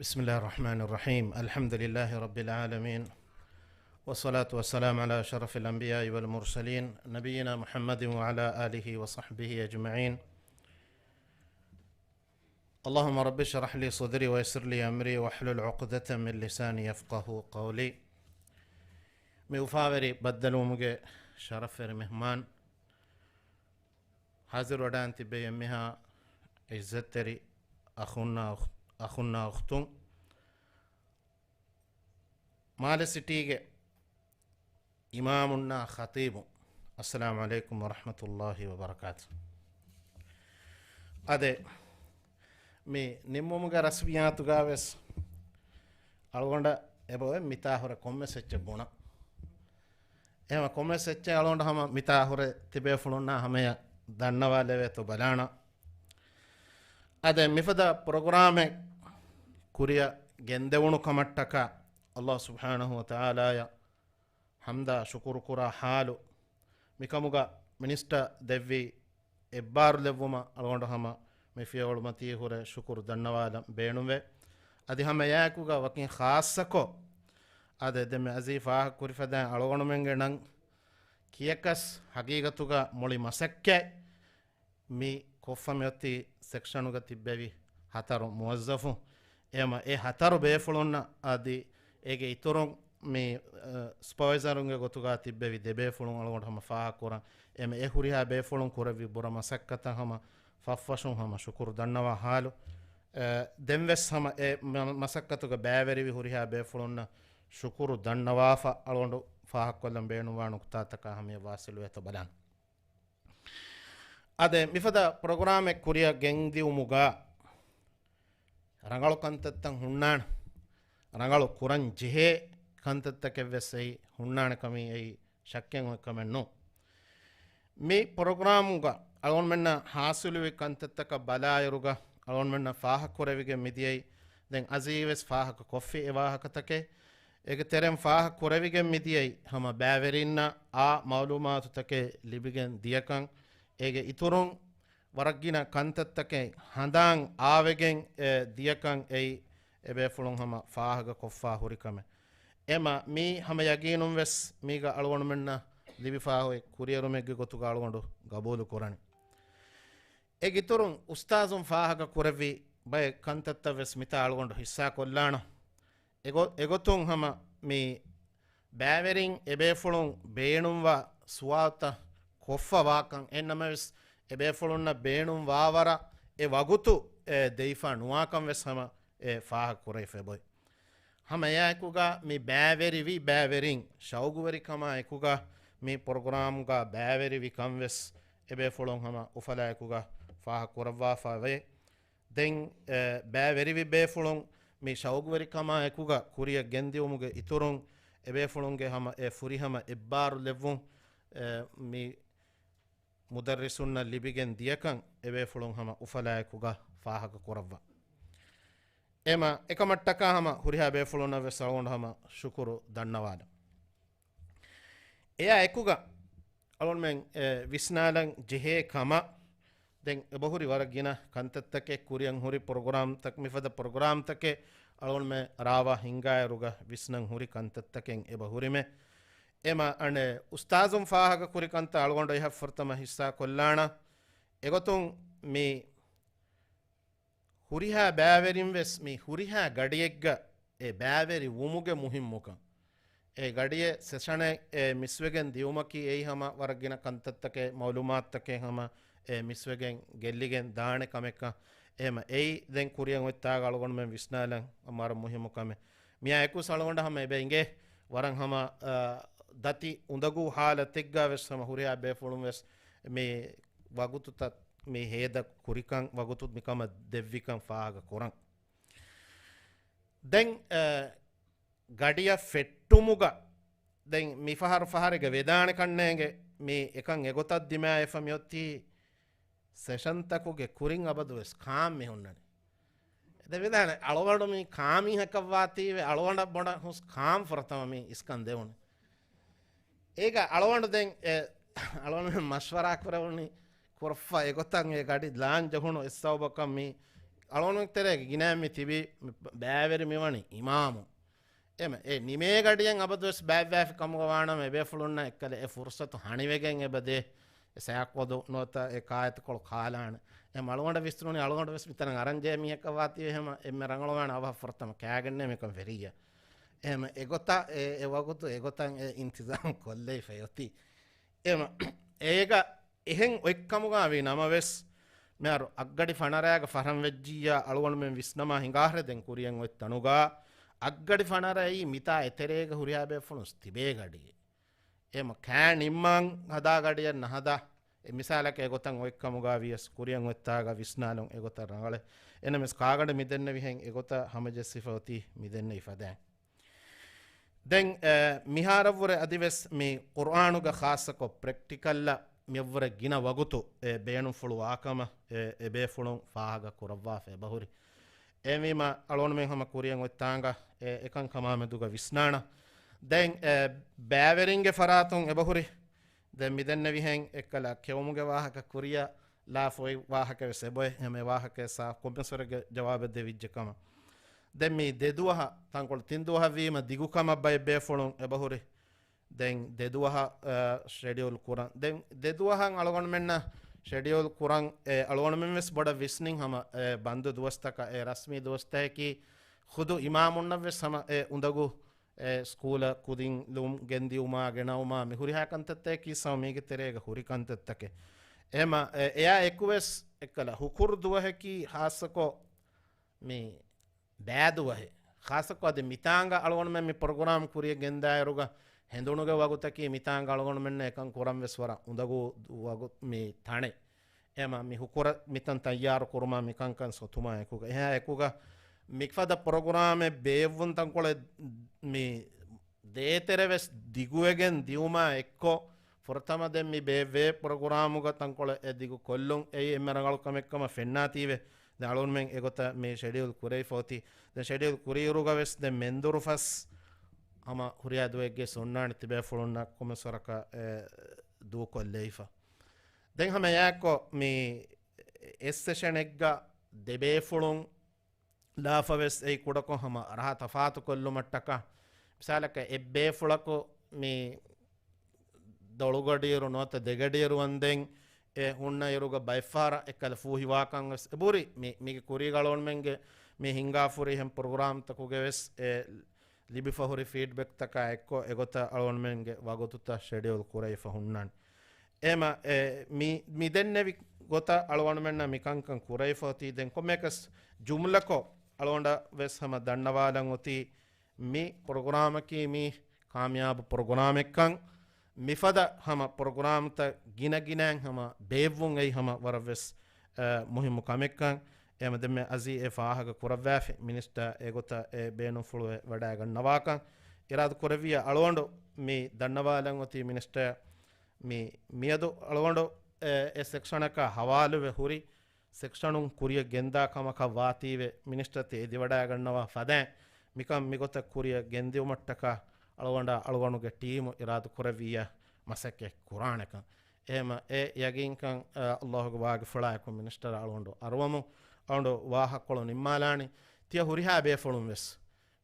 بسم الله الرحمن الرحيم. الحمد لله رب العالمين. والصلاة والسلام على أشرف الأنبياء والمرسلين نبينا محمد وعلى آله وصحبه أجمعين. اللهم رب اشرح لي صدري ويسر لي أمري واحلل عقدة من لساني يفقهوا قولي. މި އުފާވެރި ބައްދަލުވުމުގެ ޝަރަފްވެރި މެހްމާން، ހާޒިރުވެޑާން ތިއްބެވި އެންމެހާ ޢިއްޒަތްތެރި އަޚުންނާ އުޚް-، އަޚުންނާ އުޚްތުން، މާލެ ސިޓީގެ އިމާމުންނާ ޚަތީބު، އައްސަލާމު ޢަލައިކުމް ވަރަޙްމަތުﷲި ވަބަރަކާތު. އާދެ، މި ނިންމުމުގެ ރަސްމިއްޔާތުގަ ވެސް އަޅުގަނޑަށް އެބައޮތް މިތާ ހުރެ ކޮންމެސް އެއްޗެއް ބުނަން. އެހެން ކޮންމެސް އެއްޗެއް އަޅުގަނޑު ހަމަ މިތާ ހުރެ ތިބޭފުޅުންނާ ހަމަޔަށް ދަންނަވާލެވޭތޯ ބަލާނަން. އާދެ، މިފަދަ ޕްރޮގްރާމެއް ކުރިއަށް ގެންދެވުނު ކަމަށްޓަކާ ﷲ ސުބްޙާނަހޫ ވަތަޢާލާޔަށް ޙަމްދާ ޝުކުރު ކުރާ ޙާލު. މިކަމުގަ މިނިސްޓަރ ދެއްވި އެއްބާރުލެއްވުމަށް އަޅުގަނޑު ހަމަ މި ފިޔަވަޅުމަތީ ހުރެ ޝުކުރު ދަންނަވާލަން ބޭނުންވޭ. އަދި ހަމަ އެއާއެކުގަ ވަކިން ޚާއްޞަކޮށް، އާދެ، ދެންމެ އަޒީ ފާހަގަ ކުރި ފަދައިން އަޅުގަނޑުމެންގެ ނަން ކިޔަކަސް ހަގީގަތުގަ މުޅި މަސައްކަތް މި ކޮށްފަ މިއޮތީ ސެކްޝަނުގަ ތިއްބެވި ހަތަރު މުވައްޒަފުން. އެހެމަ އެ ހަތަރު ބޭފުޅުންނަށް އަދި އޭގެ އިތުރުން މި، އަ، ސްޕަވައިޒަރުންގެ ގޮތުގަ ތިއްބެވި ދެ ބޭފުޅުން އަޅުގަނޑު ހަމަ ފާހަގަކުރަން. އެހެމަ އެ ހުރިހާ ބޭފުޅުން ކުރެއްވި ބުރަ މަސައްކަތަށް ހަމަ ފަށްފަށުން ހަމަ ޝުކުރު ދަންނަވާ ހާލު. އަ، ދެންވެސް ހަމަ އެ މަ-، މަސައްކަތުގަ ބައިވެރިވި ހުރިހާ ބޭފުޅުންނަށް ޝުކުރު ދަންނަވާފަ އަޅުގަނޑު ފާހަގަކޮށްލަން ބޭނުންވާ ނުކުތާތަކާ ހަމަޔަށް ވާސިލުވޭތޯ ބަލާނަން. އާދެ، މިފަދަ ޕްރޮގްރާމެއް ކުރިއަށް ގެންދިއުމުގަ ރަނގަޅު ކަންތައްތައް ހުންނާނެ، ރަނގަޅު ކުރަން ޖެހޭ ކަންތައްތަކެއްވެސް އެއީ ހުންނާނެ ކަމީ އެއީ ޝައްކެއް އޮތް ކަމެއް ނޫން. މި ޕްރޮގްރާމުގަ އަޅުގަނޑުމެންނަށް ހާސިލުވި ކަންތައްތަކަށް ބަލާއިރުގަ އަޅުގަނޑުމެންނަށް ފާހަގަކުރެވިގެން މިދިޔައީ، ދެން އަޒީވެސް ފާހަގަ ކޮށްފި އެ ވާހަކަތަކެއް. އޭގެ ތެރެއިން ފާހަގަ ކުރެވިގެން މިދިޔައީ ހަމަ ބައިވެރިންނަށް އާ މައުލޫމާތުތަކެއް ލިބިގެން ދިޔަކަން. އޭގެ އިތުރުން ވަރަށް ގިނަ ކަންތައްތަކެއް ހަނދާން އާވެގެން އެ ދިޔަކަން އެއީ އެބޭފުޅުން ހަމަ ފާހަގަކޮށްފާ ހުރި ކަމެއް. އެމަ މީ ހަމަ ޔަގީނުން ވެސް މީގަ އަޅުގަނޑުމެންނަށް ލިބިފާ އޮތް ކުރިއެރުމެއްގެ ގޮތުގަ އަޅުގަނޑު ގަބޫލު ކުރަނީ. އޭގެ އިތުރުން އުސްތާޒުން ފާހަގަ ކުރެއްވި ބައެއް ކަންތައްތައް ވެސް މިތާ އަޅުގަނޑު ހިއްސާ ކޮށްލާނަން. އެގޮ-، އެގޮތުން ހަމަ މި ބައިވެރިން އެބޭފުޅުން ބޭނުންވާ ސުވާލުތައް ކޮށްފަ ވާކަން، އެހެންނަމަވެސް އެބޭފުޅުންނަށް ބޭނުންވާވަރަށް އެ ވަގުތު އެ ދެވިފަ ނުވާކަން ވެސް ހަމަ އެ ފާހަގަ ކުރެވިފަ އެބައޮތް. ހަމަ އެއާއެކުގަ މި ބައިވެރިވި ބައިވެރިން ޝައުގުވެރިކަމާ އެކުގަ މި ޕްރޮގްރާމްގަ ބައިވެރިވި ކަން ވެސް އެބޭފުޅުން ހަމަ އުފަލާއެކުގަ ފާހަގަ ކުރައްވާފަ ވޭ. ދެން، އެ، ބައިވެރިވި ބޭފުޅުން މި ޝައުގުވެރިކަމާ އެކުގަ ކުރިއަށް ގެންދިއުމުގެ އިތުރުން އެބޭފުޅުންގެ ހަމަ އެ ފުރިހަމަ އެއްބާރު ލެއްވުން، އެ، މި މުދައްރިސުންނަށް ލިބިގެން ދިޔަކަން އެބޭފުޅުން ހަމަ އުފަލާއެކުގަ ފާހަގަ ކުރައްވާ. އެމަ އެކަމަށްޓަކާ ހަމަ ހުރިހާ ބޭފުޅުންނަށް ވެސް އަޅުގަނޑު ހަމަ ޝުކުރު ދަންނަވާލަން. އެއާ އެކުގަ އަޅުގަނޑުމެން، އެ، ވިސްނާލަން ޖެހޭ ކަމަށް، ދެން އެބަހުރި ވަރަށް ގިނަ ކަންތައްތަކެއް ކުރިއަށް ހުރި ޕްރޮގްރާމްތައް، މިފަދަ ޕްރޮގްރާމްތަކެއް އަޅުގަނޑުމެން ރާވާ ހިންގާއިރުގަ ވިސްނަން ހުރި ކަންތައްތަކެއް އެބަ ހުރިމެ. އެމަ އަނެއް އުސްތާޒުން ފާހަގަ ކުރި ކަންތައް އަޅުގަނޑު އެހަށް ފުރަތަމަ ހިއްސާ ކޮށްލާނަ. އެގޮތުން މި ހުރިހާ ބައިވެރިން ވެސް މި ހުރިހާ ގަޑިއެއްގަ އެ ބައިވެރި ވުމުގެ މުހިއްމުކަން، އެ ގަޑިއެއް ސެޝަނެއް އެ މިސްވެގެން ދިއުމަކީ އެއީ ހަމަ ވަރަށް ގިނަ ކަންތައްތަކެއް، މައުލޫމާތުތަކެއް ހަމަ އެ މިސްވެގެން ގެއްލިގެން ދާނެ ކަމެއްކަން. އެހެމަ އެއީ ދެން ކުރިއަށް އޮތްތާގަ އަޅުގަނޑުމެން ވިސްނާލަން މަރަށް މުހިއްމު ކަމެއް. މިއާ އެކުސް އަޅުގަނޑަށް ހަމަ އެބަ އިނގޭ ވަރަށް ހަމަ، އާ، ދަތި އުނދަގޫ ހާލަތެއްގަ ވެސް ހަމަ ހުރިހާ ބޭފުޅުން ވެސް މި ވަގުތުތައް މި ހޭދަ ކުރިކަން، ވަގުތު މިކަމަށް ދެއްވިކަން ފާހަގަ ކުރަން. ދެން، އަ، ގަޑިއަށް ފެއްޓުމުގަ ދެން މިފަހަރު ފަހަރެއްގަ ވެދާނެ ކަންނޭނގެ މި އެކަން އެގޮތަށް ދިމާވެފަ މިއޮތީ ސެޝަންތަކުގެ ކުރިން އަބަދު ވެސް ކާން މި ހުންނަނީ. ދެ ވެދާނެ އަޅުގަނޑު މި ކާ މީހަކަށް ވާތީވެ އަޅުގަނޑަށް ބޮޑަށް ހުސް ކާން ފުރަތަމަ މި އިސްކަން ދެވުނު. އޭގަ އަޅުގަނޑު ދެން އެ، އަޅުގަނޑު މަޝްވަރާ ކުރެވުނީ ކުރައްފަ އެގޮތަށް އެ ގަޑި ލާން ޖެހުނު އެއްސަބަބަކަށް މި އަޅުގަނޑު ތެރޭގެ ގިނައިން މި ތިބި ބައިވެރި މިވަނީ އިމާމު. އެމަ އެ ނިމޭ ގަޑިއެއް އަބަދުވެސް ބައިވާފި ކަމުގަ ވާނަމަ އެބޭފުޅުންނަށް އެއްކަލަ އެ ފުރުސަތު ހަނިވެގެން އެބަދޭ އެ ސާކޮދު ނުވަތަ އެ ކާއެތިކޮޅު ކާލާނެ. އެ މަޅުގަނޑަށް ވިސްނުނީ އަޅުގަނޑު ވެސް މިތަނަށް އަރަން ޖެހޭ މީހަކަށް ވާތީވެ ހަމަ އެންމެ ރަނގަޅުވާނެ އަވަހަށް ފުރަތަމަ ކާގެންނޭ މިކަން ވެރިއްޔާ. އެހެމަ އެގޮތަށް އެ، އެ ވަގުތު އެގޮތަށް އެ އިންތިޒާމް ކޮށްލައިފައި އޮތީ. އެމަ އޭގަ އެހެން އޮތްކަމުގަ ވީ ނަމަވެސް، މިހާރު އަށްގަޑި ފަނަރައިގަ ފަށަން ވެއްޖިއްޔާ އަޅުގަނޑުމެން ވިސްނަމާ ހިނގާހަރެ ދެން ކުރިއަށް އޮތް ތަނުގަ އަށްގަޑި ފަނަރައީ މިތާ އެތެރޭގަ ހުރިހާ ބޭފުޅުން ތިބޭ ގަޑިއެއް. އެމަ ކާ ނިންމަން ހަދާ ގަޑިއަށް ނަހަދާ އެ މިސާލަކަށް އެގޮތަށް އޮތްކަމުގަ ވިޔަސް ކުރިއަށް އޮތްތާގަ ވިސްނާލުން އެގޮތަށް ރަނގަޅެއް. އެނަމެސް ކާގަޑި މިދެންނެވިހެން އެގޮތަށް ހަމަޖެއްސިފަ އޮތީ މިދެންނެވި ފަދައިން. ދެން، އެ، މިހާރަށްވުރެ އަދިވެސް މި ޤުރްއާނުގަ ޚާއްޞަކޮށް ޕްރެކްޓިކަލްއަށް މިއަށްވުރެ ގިނަ ވަގުތު އެ ބޭނުންފުޅު ވާކަމަށް އެ، އެބޭފުޅުން ފާހަގަ ކުރައްވާފަ އެބަހުރި. އެހެންވީމަ އަޅުގަނޑުމެން ހަމަ ކުރިއަށް އޮތްތާނގަ އެ، އެކަންކަމާ މެދުގަ ވިސްނާނަ. ދެން އެ، ބައިވެރިންގެ ފަރާތުން އެބަހުރި. ދެން މިދެންނެވިހެން އެއްކަލަ ކެއުމުގެ ވާހަކަ ކުރިއަށް ލާފަ އޮތް ވާހަކަ ވެސް އެބައޮތް. ހަމަ އެ ވާހަކައެއް ސާފު ކޮންމެސްވަރެއްގެ ޖަވާބެއް ދެވިއްޖެ ކަމަށް. ދެން މި ދެ ދުވަހަށް ތަންކޮޅު ތިން ދުވަހަށް ވީމަ ދިގުކަމަށް ބައެއް ބޭފުޅުން އެބަހުރި. ދެން ދެ ދުވަހަށް، އަ، ޝެޑިއުލް ކުރަން. ދެން ދެ ދުވަހަށް އަޅުގަނޑުމެންނަށް ޝެޑިއުލް ކުރަން، އެ، އަޅުގަނޑުމެން ވެސް ބޮޑަށް ވިސްނިން ހަމަ، އެ، ބަންދު ދުވަސްތަކަށް އެ ރަސްމީ ދުވަސްތަކަކީ ޚުދު އިމާމުންނަށް ވެސް ހަމަ އެ އުނދަގޫ އެ ސްކޫލަށް ކުދިން ލުން ގެންދިއުމާ، ގެނައުމާ، މި ހުރިހާ ކަންތައްތަކަކީ ސަމަ މީގެ ތެރޭގަ ހުރި ކަންތައްތަކެއް. އެހެމަ، އެ، އެއާ އެކުވެސް އެއްކަލަ ހުކުރު ދުވަހަކީ ޚާއްޞަކޮށް މި ބައި ދުވަހެއް. ޚާއްޞަކޮށް އަދި މިތާނގަ އަޅުގަނޑުމެން މި ޕްރޮގްރާމް ކުރިއަށް ގެންދާއިރުގަ ހެނދުނުގެ ވަގުތަކީ މިތާނގަ އަޅުގަނޑުމެންނަށް އެކަން ކުރަން ވެސް ވަރަށް އުނދަގޫ ވަގު މި ތަނެއް. އެމަ މި ހުކުރަށް މިތަން ތައްޔާރު ކުރުމާ މިކަންކަން ސޮތުމާ އެކުގަ. އެހާ އެކުގަ މިފަދަ ޕްރޮގްރާމެއް ބޭއްވުން ތަންކޮޅެއް މި ދޭތެރެ ވެސް ދިގުވެގެން ދިއުމާ އެއްކޮށް، ފުރަތަމަ ދެން މި ބޭއްވޭ ޕްރޮގްރާމުގަ ތަންކޮޅެއް އެ ދިގު ކޮށްލުން އެއީ އެންމެ ރަނގަޅު ކަމެއްކަމަށް ފެންނާތީވެ. ދެން އަޅުގަނޑުމެން އެގޮތަށް މި ޝެޑިއުލް ކުރެވިފަ އޮތީ. ދެން ޝެޑިއުލް ކުރިއިރުގަ ވެސް ދެން މެންދުރު ފަސް ހަމަ ހުރިހާ ދުވަހެއްގެ އޮންނާނެ ތިބޭފުޅުންނަށް ކޮންމެސް ވަރަކަށް އެ ދޫކޮށްލައިފަ. ދެން ހަމަ އެއާއެއްކޮށް މި އެއް ސެޝަނެއްގަ ދެބޭފުޅުން ލާފަވެސް އެއީ ކުޑަކޮށް ހަމަ ރަހާ ތަފާތުކޮށްލުމަށްޓަކާ، މިސާލަކަށް އެއްބޭފުޅަކު މި ދޮޅުގަޑިއިރު ނުވަތަ ދެގަޑިއިރު ވަންދެން އެ ހުންނަ އިރުގަ ބައެއްފަހަރަށް އެއްކަލަ ފޫހިވާކަން ވެސް އެބުރި. މި، މީގެ ކުރީގަ އަޅުގަނޑުމެންގެ މި ހިންގާފަ ހުރި އެހެން ޕްރޮގްރާމްތަކުގެ ވެސް އެ ލިބިފަ ހުރި ފީޑްބެކްތަކާ އެއްކޮށް އެގޮތަށް އަޅުގަނޑުމެންގެ ވަގުތުތައް ޝެޑިއުލް ކުރެވިފަ ހުންނާނެ. އެހެމަ، އެ، މި، މި ދެންނެވި ގޮތަށް އަޅުގަނޑުމެންނަށް މި ކަންކަން ކުރެވިފަ އޮތީ. ދެން ކޮންމެއަކަސް ޖުމްލަކޮށް އަޅުގަނޑަށް ވެސް ހަމަ ދަންނަވާލަން އޮތީ މި ޕްރޮގްރާމަކީ މީ ކާމިޔާބު ޕްރޮގްރާމެއްކަން، މިފަދަ ހަމަ ޕްރޮގްރާމްތައް ގިނަ ގިނައިން ހަމަ ބޭއްވުން އެއީ ހަމަ ވަރަށް ވެސް، އަ، މުހިއްމު ކަމެއްކަން. އެހެމަ ދެންމެ އަޒީ އެ ފާހަގަ ކުރައްވާފި މިނިސްޓަރ އެގޮތަށް އެ ބޭނުންފުޅުވެ ވަޑައިގަންނަވާކަން އިރާދަ ކުރެއްވިއްޔާ އަޅުގަނޑު މި ދަންނަވާލަން އޮތީ މިނިސްޓަރ މި މިއަދު އަޅުގަނޑު އެ، އެ ސެކްޝަނަކާ ހަވާލުވެ ހުރި ސެކްޝަނުން ކުރިއަށް ގެންދާ ކަމަކަށް ވާތީވެ މިނިސްޓަރ ތި އެދިވަޑައިގަންނަވާ ފަދައިން މިކަން މިގޮތަށް ކުރިއަށް ގެންދިއުމަށްޓަކާ އަޅުގަނޑާ އަޅުގަނޑުގެ ޓީމު އިރާދަ ކުރެއްވިއްޔާ މަސައްކަތް ކުރާނެކަން. އެހެމަ އެ ޔަގީންކަން، އަ، ﷲ ގެ ވާގިފުޅާއެކު މިނިސްޓަރ އަޅުގަނޑު އަރުވަމު، އަޅުގަނޑު ވާހަކަކޮޅު ނިންމާލާނީ. ތިޔަ ހުރިހާ ބޭފުޅުން ވެސް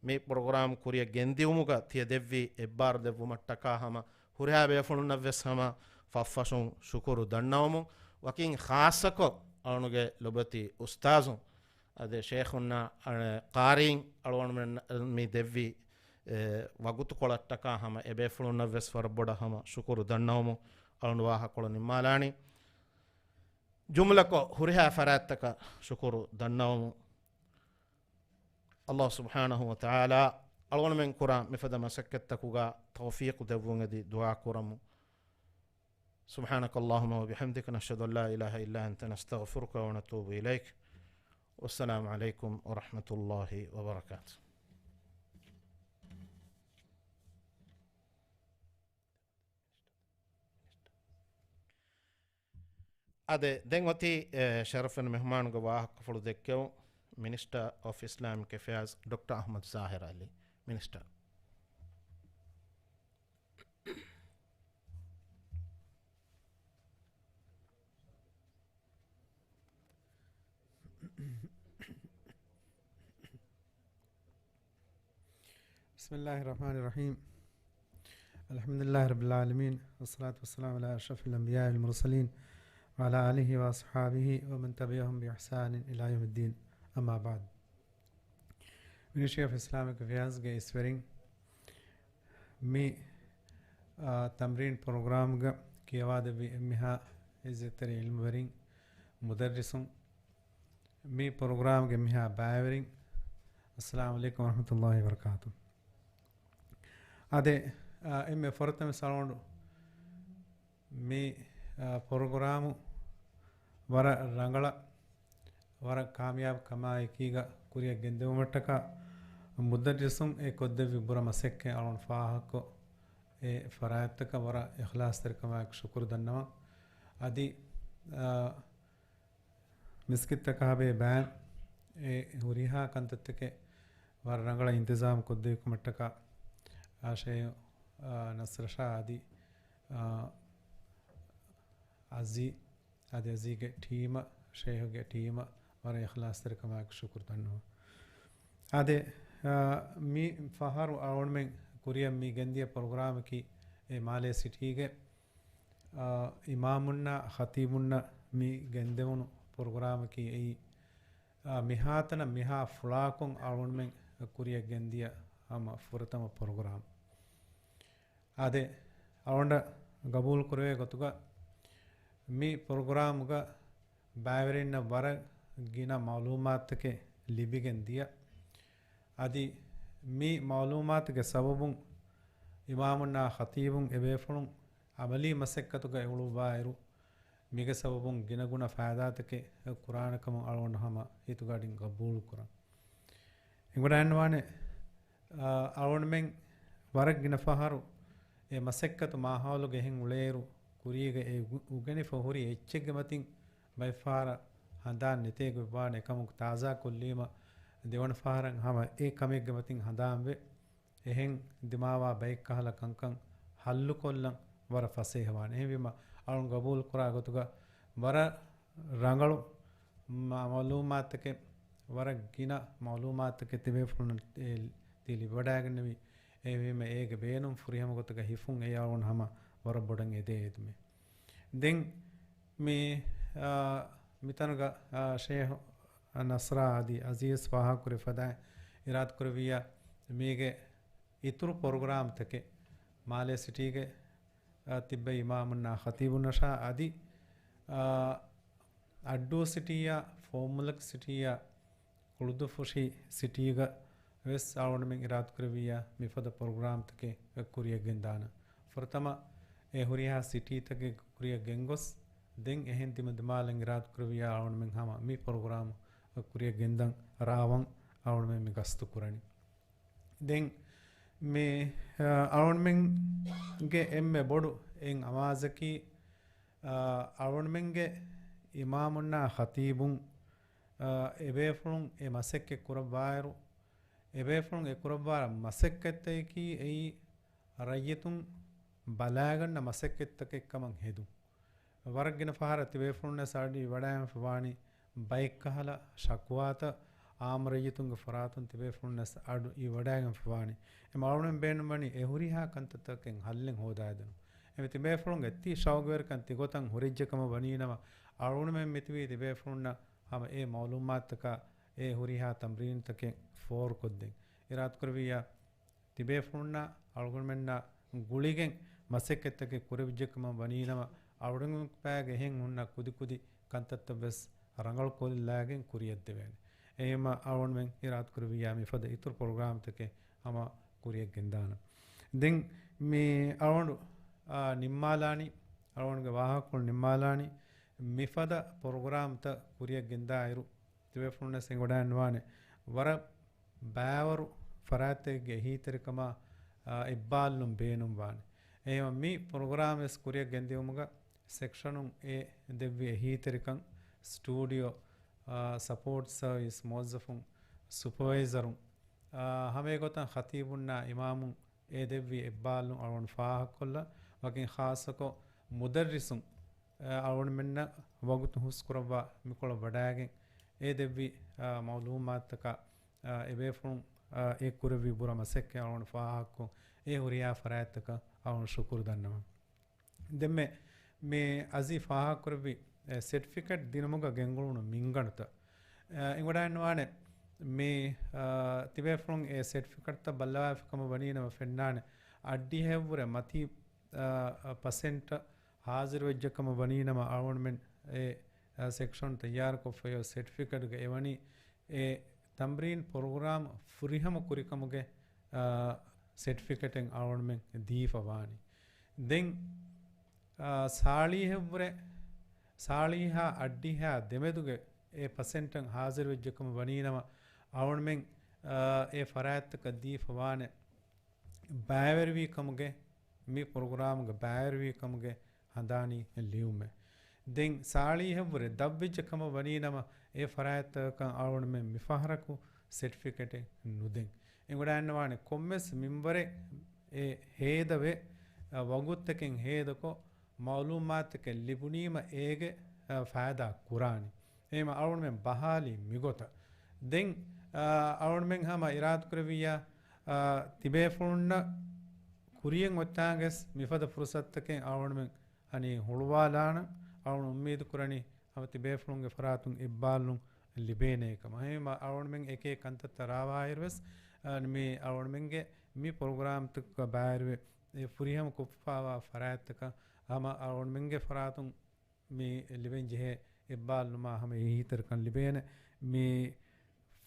މި ޕްރޮގްރާމް ކުރިއަށް ގެންދިއުމުގަ ތިޔަ ދެއްވި އެއްބާރު ދެއްވުމަށްޓަކާ ހަމަ ހުރިހާ ބޭފުޅުންނަށް ވެސް ހަމަ ފަށްފަށުން ޝުކުރު ދަންނަވަމުން، ވަކިން ޚާއްޞަކޮށް އަޅުގަނޑުގެ ލޮބުވެތި އުސްތާޒު އަދި ޝޭޚުންނާ، އަ، ޤާރީން އަޅުގަނޑުމެން މި ދެއްވި، އެ، ވަގުތުކޮޅަށްޓަކާ ހަމަ އެބޭފުޅުންނަށް ވެސް ވަރަށް ބޮޑަށް ހަމަ ޝުކުރު ދަންނަވަމުން އަޅުގަނޑު ވާހަކަކޮޅު ނިންމާލާނީ. ޖުމްލަކޮށް ހުރިހާ ފަރާތްތަކަށް ޝުކުރު ދަންނަވަމު. ﷲ ސުބްޙާނަހޫ ވަތަޢާލާ އަޅުގަނޑުމެން ކުރާ މިފަދަ މަސައްކަތްތަކުގަ ތައުފީޤު ދެއްވުން އެދި ދުޢާ ކުރަމު. سبحانك اللهم وبحمدك، نشهد أن لا إله إلا أنت، نستغفرك ونتوب إليك. والسلام عليكم ورحمة الله وبركاته. އާދެ، ދެން އޮތީ، އެ، ޝަރަފުވެރި މެހުމާނުގެ ވާހަކަފުޅު ދެއްކެވުން، މިނިސްޓަރ އޮފް އިސްލާމިކް އެފެއާޒް ޑޮކްޓަރ އަޙްމަދު ޒާހިރު ޢަލީ. މިނިސްޓަރ. بسم الله الرحمن الرحيم. الحمد لله رب العالمين، والصلاة والسلام على أشرف الأنبياء والمرسلين، وعلى آله وأصحابه ومن تبعهم بإحسان إلى يوم الدين. أما بعد. މިނިސްޓްރީ އޮފް އިސްލާމިކް އެފެއާޒްގެ އިސްވެރިން، މި، އާ، ތަމްރީން ޕްރޮގްރާމްގަ ކިޔަވާދެއްވި އެންމެހާ ޢިއްޒަތްތެރި ޢިލްމުވެރިން، މުދައްރިސުން، މި ޕްރޮގްރާމްގެ އެންމެހާ ބައިވެރިން، އައްސަލާމު ޢަލައިކުމް ވަރަޙްމަތުﷲި ވަބަރަކާތު. އާދެ، އާ، އެންމެ ފުރަތަމަ ސަޅޯންޑު މި، އާ، ޕްރޮގްރާމު ވަރަށް ރަނގަޅަށް، ވަރަށް ކާމިޔާބު ކަމާއެކީގަ ކުރިއަށް ގެންދެވުމަށްޓަކާ މުދައްރިސުން އެ ކޮށްދެއްވި ބުރަ މަސައްކަތް އަޅުން ފާހަގަކޮށް، އެ ފަރާތްތަކަށް ވަރަށް އިޚްލާޞްތެރިކަމާއެކު ޝުކުރު ދަންނަވަން. އަދި، އާ، މިސްކިތްތަކާބެ ބައިން އެ ހުރިހާ ކަންތައްތަކެއް ވަރަށް ރަނގަޅަށް އިންތިޒާމް ކޮށްދެވިކަމަށްޓަކާ، އާ، ޝޭހު، އާ، ނަސްރަށާ އަދި، އާ، އަޒީ، އަދި އަޒީގެ ޓީމަށް، ޝޭހުގެ ޓީމަށް ވަރަށް އިޚްލާޞްތެރިކަމާއެކު ޝުކުރު ދަންނަވަން. އާދެ، އާ، މި ފަހަރު އަޅުގަނޑުމެން ކުރިއަށް މި ގެންދިޔަ ޕްރޮގްރާމަކީ އެ މާލޭ ސިޓީގެ އާ، އިމާމުންނާ ޚަތީބުންނަށް މި ގެންދެވުނު ޕްރޮގްރާމަކީ އެއީ، އާ، މިހާތަނަށް މިހާ ފުޅާކޮށް އަޅުގަނޑުމެން ކުރިއަށް ގެންދިޔަ ހަމަ ފުރަތަމަ ޕްރޮގްރާމް. އާދެ، އަޅުގަނޑަށް ގަބޫލު ކުރެވޭ ގޮތުގަ މި ޕްރޮގްރާމުގަ ބައިވެރިންނަށް ވަރަށް ގިނަ މަޢުލޫމާތުތަކެއް ލިބިގެން ދިޔަ. އަދި މި މަޢުލޫމާތުގެ ސަބަބުން އިމާމުންނާ ޚަތީބުން އެބޭފުޅުން ޢަމަލީ މަސައްކަތުގަ އެއުޅުއްވާއިރު، މީގެ ސަބަބުން ގިނަގުނަ ފައިދާތަކެއް ކުރާނެކަމަށް އަޅުގަނޑު ހަމަ ހިތުގަޑިން ގަބޫލުކުރަން. އެނގިވަޑައިގަންނަވާނެ، އަ، އަޅުގަނޑުމެން ވަރަށް ގިނަ ފަހަރު އެ މަސައްކަތު މާހައުލުގަ އެހެން އުޅޭއިރު، ކުރީގަ އެ އު-، އުގެނިފަ ހުރި އެއްޗެއްގެ މަތިން ބައެއްފަހަރަށް ހަނދާން ނެތޭ ގޮތްވާނެ. އެކަމަކު ތާޒާ ކޮށްލީމަ ދެވަނަ ފަހަރަށް ހަމަ އެ ކަމެއްގެ މަތިން ހަނދާންވެ، އެހެން ދިމާވާ ބައެއްކަހަލަ ކަންކަން ހައްލުކޮށްލަން ވަރަށް ފަސޭހަވާނެ. އެހެންވީމަ، އަޅުން ގަބޫލުކުރާ ގޮތުގަ ވަރަށް ރަނގަޅު މަ-، މަޢުލޫމާތުތަކެއް، ވަރަށް ގިނަ މަޢުލޫމާތުތަކެއް ތިބޭފުޅުންނަށް އެ ތި ލިބިވަޑައިގަންނެވި. އެހެންވީމަ، އޭގެ ބޭނުން ފުރިހަމަ ގޮތުގަ ހިފުން އެ އަޅުން ހަމަ ވަރަށް ބޮޑަށް އެދޭ އެދުމޭ. ދެން މި، އާ، މިތަނުގަ، އާ، ޝޭހު ނަސްރާ އަދި އަޒީޒް ފާހަގަކުރި ފަދައިން އިރާދަކުރެއްވިއްޔާ، މީގެ އިތުރު ޕްރޮގްރާމްތަކެއް މާލޭ ސިޓީގެ، އާ، ތިއްބެވި އިމާމުންނާ ޚަތީބުންނަށާ އަދި، އާ، އައްޑޫ ސިޓީއާ، ފޯމުލަކް ސިޓީއާ، ކުޅުދުއްފުށި ސިޓީގަ ވެސް އަޅުގަނޑުމެން އިރާދަކުރެއްވިއްޔާ، މިފަދަ ޕްރޮގްރާމްތަކެއް ކުރިއަށް ގެންދާނަން. ފުރަތަމަ އެ ހުރިހާ ސިޓީތަކެއް ކުރިއަށް ގެންގޮސް، ދެން އެހެން ދިމަދިމާލަށް އިރާދަކުރެއްވިއްޔާ، އަޅުގަނޑުމެން ހަމަ މި ޕްރޮގްރާމް ކުރިއަށް ގެންދަން ރާވަން އަޅުގަނޑުމެން މި ގަސްތު ކުރަނީ. ދެން މި، އަ، އަޅުގަނޑުމެންގެ އެންމެ ބޮޑު އެއް އަމާޒަކީ، އަ، އަޅުގަނޑުމެންގެ އިމާމުންނާ ޚަތީބުން، އަ، އެބޭފުޅުން އެ މަސައްކަތް ކުރައްވާއިރު، އެބޭފުޅުން އެ ކުރައްވާ މަސައްކަތްތަކަކީ އެއީ ރައްޔިތުން ބަލާގަންނަ މަސައްކަތްތަކެއް ކަމަށް ހެދުން. ވަރަށް ގިނަ ފަހަރަށް ތިބޭފުޅުންނަށް އަޑު އިވަޑައިގެންފަވާނީ ބައެއްކަހަލަ ޝަކުވާތައް އާއްމު ރައްޔިތުންގެ ފަރާތުން ތިބޭފުޅުންނަށް އަޑު އިވަޑައިގެންފަވާނީ. އެ އަޅުގަނޑުމެން ބޭނުންވަނީ އެ ހުރިހާ ކަންތައްތަކެއް ހައްލެއް ހޯދާދިނުން. އެމެ ތިބޭފުޅުންގެ ތި ޝައުގުވެރިކަން ތިގޮތަށް ހުރެއްޖެ ކަމަށް ވަނީނަމަ، އަޅުގަނޑުމެން މިތިބީ ތިބޭފުޅުންނަށް ހަމަ އެ މަޢުލޫމާތުތަކާ އެ ހުރިހާ ތަމްރީނުތަކެއް ފޯރުކޮށްދޭން. އިރާދަކުރެއްވިއްޔާ، ތިބޭފުޅުންނާ އަޅުގަނޑުމެންނާ ގުޅިގެން މަސައްކަތްތަކެއް ކުރެވިއްޖެ ކަމަށް ވަނީނަމަ، އަޅުގަނޑުމެން ބައިގެ އެހެން ހުންނަ ކުދިކުދި ކަންތައްތައް ވެސް ރަނގަޅު ކޮށްލާގެން ކުރިއަށް ދެވޭނެ. އެހެންވީމަ އަޅުގަނޑުމެން އިރާދަކުރެއްވިއްޔާ މިފަދަ އިތުރު ޕްރޮގްރާމްތަކެއް ހަމަ ކުރިއަށް ގެންދާނަން. ދެން މި އަޅުގަނޑު، އާ، ނިންމާލާނީ، އަޅުގަނޑުގެ ވާހަކަކޮޅު ނިންމާލާނީ، މިފަދަ ޕްރޮގްރާމްތައް ކުރިއަށް ގެންދާއިރު، ތިބޭފުޅުންނަށް އެނގިވަޑައިގަންނަވާނެ ވަރަށް ބައިވަރު ފަރާތްތަކެއްގެ އެހީތެރިކަމާ، އާ، އެއްބާލުން ބޭނުންވާނެ. އެހެންވީމަ މި ޕްރޮގްރާމް ވެސް ކުރިއަށް ގެންދިއުމުގަ ސެކްޝަނުން އެ ދެއްވި އެހީތެރިކަން، ސްޓޫޑިއޯ، އާ، ސަޕޯޓް ސަރވިސް މުވައްޒަފުން، ސުޕަވައިޒަރުން، އާ، ހަމައެގޮތަށް ޚަތީބުންނާ އިމާމުން އެ ދެއްވި އެއްބާލުން އަޅުގަނޑު ފާހަގަކޮށްލަން، ވަކިން ޚާއްޞަކޮށް މުދައްރިސުން، އާ، އަޅުގަނޑުމެންނަށް ވަގުތު ހުސްކުރައްވާ މިކޮޅަށް ވަޑައިގެން އެ ދެއްވި، އާ، މައުލޫމާތުތަކާ، އާ، އެބޭފުޅުން، އާ، އެ ކުރެއްވި ބުރަ މަސައްކަތް އަޅުގަނޑު ފާހަގަކޮށް، އެ ހުރިހާ ފަރާތްތަކަށް އަޅުގަނޑު ޝުކުރު ދަންނަވަން. ދެންމެ މި އަޒީ ފާހަގަކުރެއްވި، އެ، ސެޓްފިކެޓް ދިނުމުގަ ގެންގުޅުނު މިންގަނޑުތައް، އެ، އެނގިވަޑައިގަންނަވާނެ. މި، އާ، ތިބޭފުޅުން އެ ސެޓްފިކެޓްތައް ބައްލަވާފި ކަމަށް ވަނީނަމަ ފެންނާނެ، އައްޑިހައެއްވުރެ މަތީ، އާ، ޕަސެންޓް ހާޒިރުވެއްޖެ ކަމަށް ވަނީނަމަ އަޅުގަނޑުމެން އެ، އާ، ސެކްޝަން ތައްޔާރުކޮށްފައި ސެޓްފިކެޓްގަ އެވަނީ އެ ތަމްރީން ޕްރޮގްރާމް ފުރިހަމަ ކުރިކަމުގެ، އާ، ސެޓްފިކެޓެއް އަޅުގަނޑުމެން ދީފަ ވާނީ. ދެން، އާ، ސާޅީހެއްވުރެ، ސާޅީހާ އައްޑިހާ ދެމެދުގެ އެ ޕަސެންޓަށް ހާޒިރުވެއްޖެ ކަމަށް ވަނީނަމަ އަޅުގަނޑުމެން، އާ، އެ ފަރާތްތަކަށް ދީފަ ވާނެ ބައިވެރިވީ ކަމުގެ މި ޕްރޮގްރާމްގަ ބައިވެރިވީ ކަމުގެ ހަނދާނީ ލިޔުމެއް. ދެން ސާޅީހެއްވުރެ ދަށްވެއްޖެ ކަމަށް ވަނީނަމަ، އެ ފަރާތްތަކަކަށް އަޅުގަނޑުމެން މިފަހަރަކު ސެޓްފިކެޓެއް ނުދޭން. އެނގިވަޑައިގަންނަވާނެ ކޮންމެސް މިންވަރެއް އެ ހޭދަވެ، އަ، ވަގުތުތަކެއް ހޭދަކޮށް، މައުލޫމާތުތަކެއް ލިބުނީމަ އޭގެ، އަ، ފައިދާ ކުރާނީ. އެހެންވީމަ އަޅުގަނޑުމެން ބަހާލީ މިގޮތަށް. ދެން، އާ، އަޅުގަނޑުމެން ހަމަ އިރާދަކުރެއްވިއްޔާ، އާ، ތިބޭފުޅުންނަށް ކުރިއަށް އޮތާގެސް މިފަދަ ފުރުސަތުތަކެއް އަޅުގަނޑުމެން އަނީ ހުޅުވާލާނަން. އަޅުގަނޑު އުއްމީދު ކުރަނީ ހަމަ ތިބޭފުޅުންގެ ފަރާތުން އެއްބާލުން ލިބޭނޭ ކަމަށް. އެހެންވީމަ އަޅުގަނޑުމެން އެކި ކަންތައްތައް ރާވާއިރުވެސް، އާ، މި އަޅުގަނޑުމެންގެ މި ޕްރޮގްރާމްތަކަށް ބައިވެރިވެ، އެ ފުރިހަމަ ކޮށްފައިވާ ފަރާތްތަކަށް ހަމަ އަޅުގަނޑުމެންގެ ފަރާތުން މި ލިބެން ޖެހޭ އެއްބާލުމާ ހަމަ އެހީތެރިކަން ލިބޭނެ. މި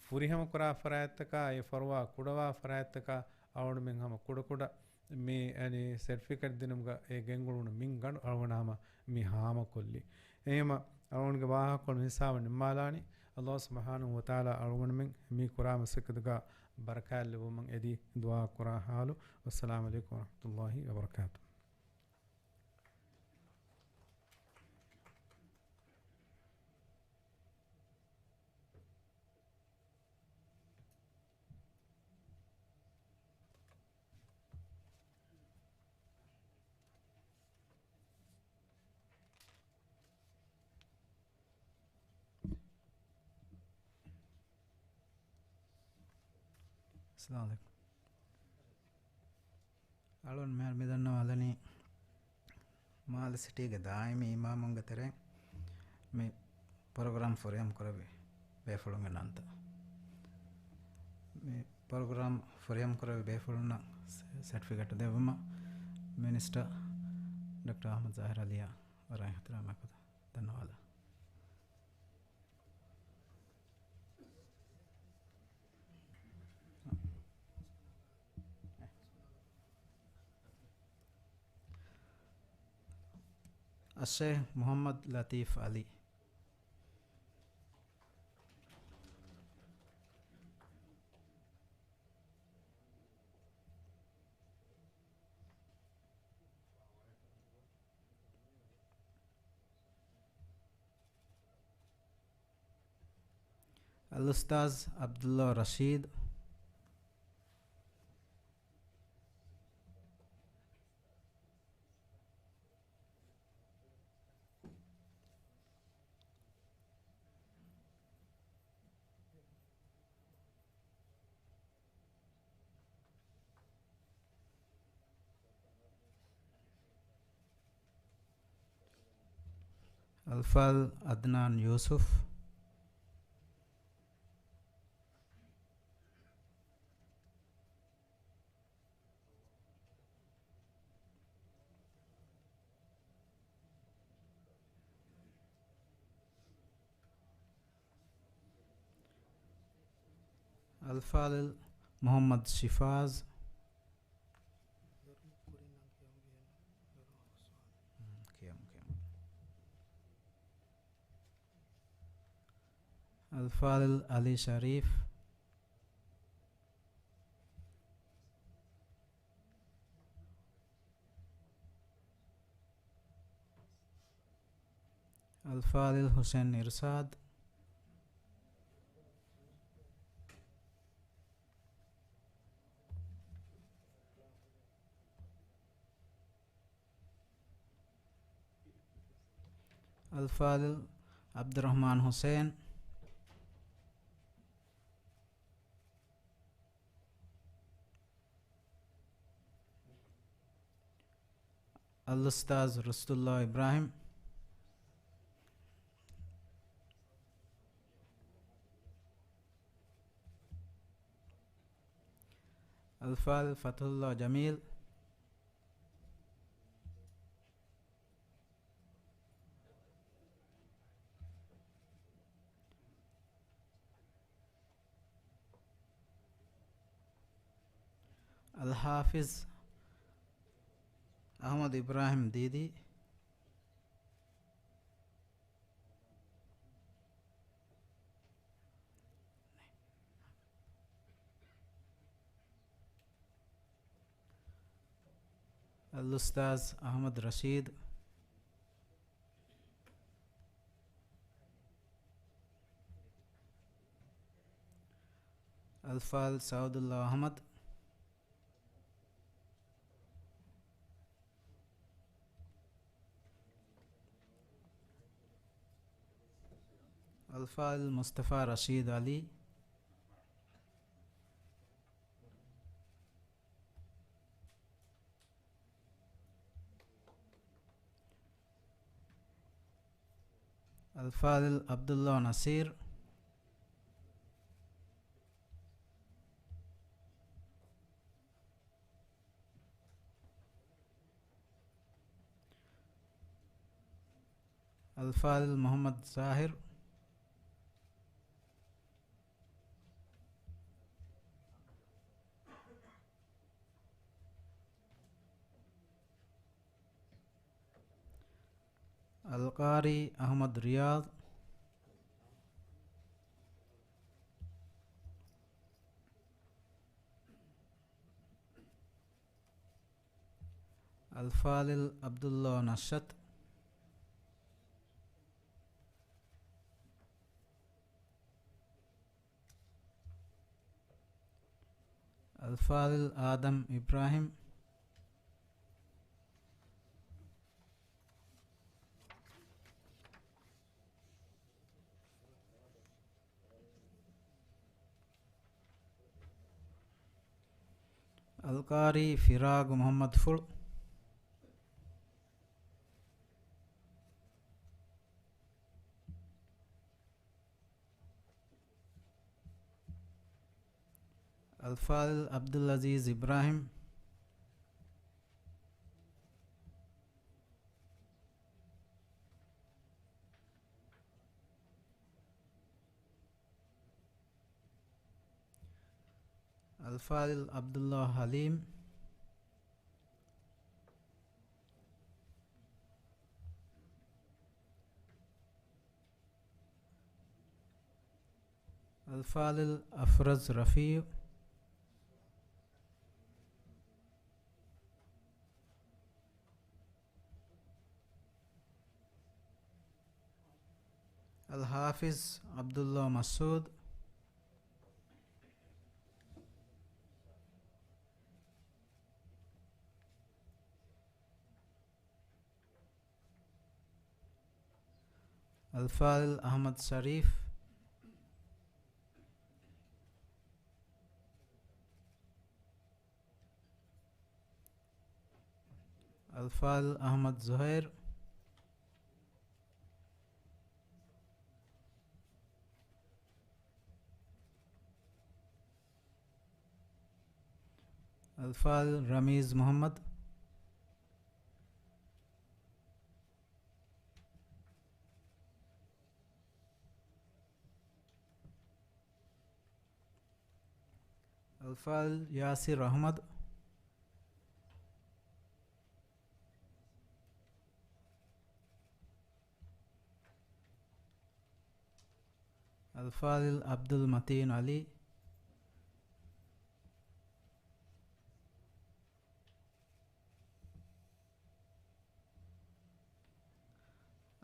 ފުރިހަމަ ކުރާ ފަރާތްތަކާ، އެ ފަރުވާ ކުޑަވާ ފަރާތްތަކާ އަޅުގަނޑުމެން ހަމަ ކުޑަކުޑަ މި، އަނި، ސެޓްފިކެޓް ދިނުމުގަ އެ ގެންގުޅުނު މިންގަނޑު އަޅުގަނޑު ހަމަ މި ހާމަކޮށްލީ. އެހެންވީމަ އަޅުގަނޑުގެ ވާހަކަކޮޅު މިހިސާބަށް ނިންމާލާނީ. ﷲ ސުބްޙާނަހޫ ވަތަޢާލާ އަޅުގަނޑުމެން މި ކުރާ މަސައްކަތުގަ ބަރަކާތް ލެއްވުމަށް އެދި ދުޢާ ކުރާ ޙާލު. ވައްސަލާމު ޢަލައިކުމް ވަރަޙްމަތުﷲ ވަބަރަކާތުހު. އައްސަލާމު ޢަލައިކުމް. އަޅުން މިހާރު މި ދަންނަވާލަނީ މާލެ ސިޓީގެ ދާއިމީ އިމާމުންގެ ތެރެއިން މި ޕްރޮގްރާމް ފުރިހަމަ ކުރެއްވި ބޭފުޅުންގެ ނަންތައް. މި ޕްރޮގްރާމް ފުރިހަމަ ކުރެއްވި ބޭފުޅުންނަށް ސެ-، ސެޓްފިކެޓް ދެއްވުމަށް މިނިސްޓަރ ޑޮކްޓަރ އަޙްމަދު ޒާހިރު ޢަލީއަށް ވަރަށް އިޙްތިރާމާ ދަންނަވާލަން. އައްޝައިޚް މުޙައްމަދު ލަތީފް ޢަލީ. އަލްއުސްތާޛް ޢަބްދުﷲ ރަޝީދު. އަލްފާޟިލް ޢަދްނާން ޔޫސުފް. އަލްފާޟިލް މުޙައްމަދު ޝިފާޒް. އަލްފާޟިލް އަލީ ޝަރީފް. އަލްފާޟިލް ޙުސައިން އިރްޝާދު. އަލްފާޟިލް ޢަބްދުއްރަޙްމާން ޙުސައިން. އަލްއުސްތާޛު ރުޝްދުﷲ އިބްރާހިމް. އަލްފާޟިލް ފަތުޙުﷲ ޖަމީލް. އަލްޙާފިޡް އަޙްމަދު އިބްރާހިމް ދީދީ. އަލްއުސްތާޛު އަޙްމަދު ރަޝީދު. އަލްފާޟިލް ސަޢުދުﷲ އަޙްމަދު. އަލްފާޟިލް މުޞްޠަފާ ރަޝީދު ޢަލީ. އަލްފާޟިލް ޢަބްދުﷲ ނަޞީރު. އަލްފާޟިލް މުޙައްމަދު ޒާހިރު. އަލްޤާރީ އަޙްމަދު ރިޔާޟު. އަލްފާޟިލް ޢަބްދުﷲ ނަޝްއަތު. އަލްފާޟިލް އާދަމް އިބްރާހިމް. އަލްޤާރީ ފިރާގު މުޙައްމަދު ފުޅު. އަލްފާޟިލް ޢަބްދުލްޢަޒީޒް އިބްރާހިމް. އަލްފާޟިލް ޢަބްދުﷲ ޙަލީމް. އަލްފާޟިލް އަފްރަޒް ރަފީޢު. އަލްޙާފިޡް ޢަބްދުﷲ މަސްޢޫދު. އަލްފާޟިލް އަޙްމަދު ޝަރީފް. އަލްފާޟިލް އަޙްމަދު ޒުހައިރު. އަލްފާޟިލް ރަމީޒް މުޙައްމަދު. އަލްފާޟިލް ޔާސިރު އަޙްމަދު. އަލްފާޟިލް ޢަބްދުލް މަތީނު ޢަލީ.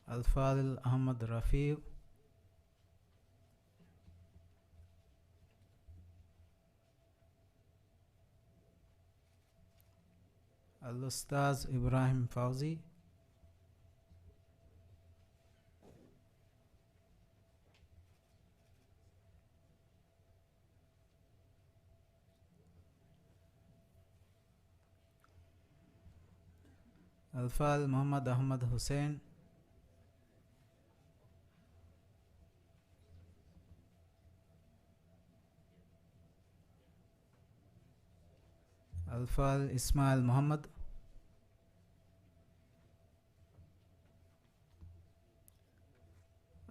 އަލްފާޟިލް އަޙްމަދު ރަފީޢު. އަލްއުސްތާޛު އިބްރާހިމް ފައުޒީ. އަލްފާޟިލް މުޙައްމަދު އަޙްމަދު ޙުސައިން. އަލްފާޟިލް އިސްމާޢީލް މުޙައްމަދު.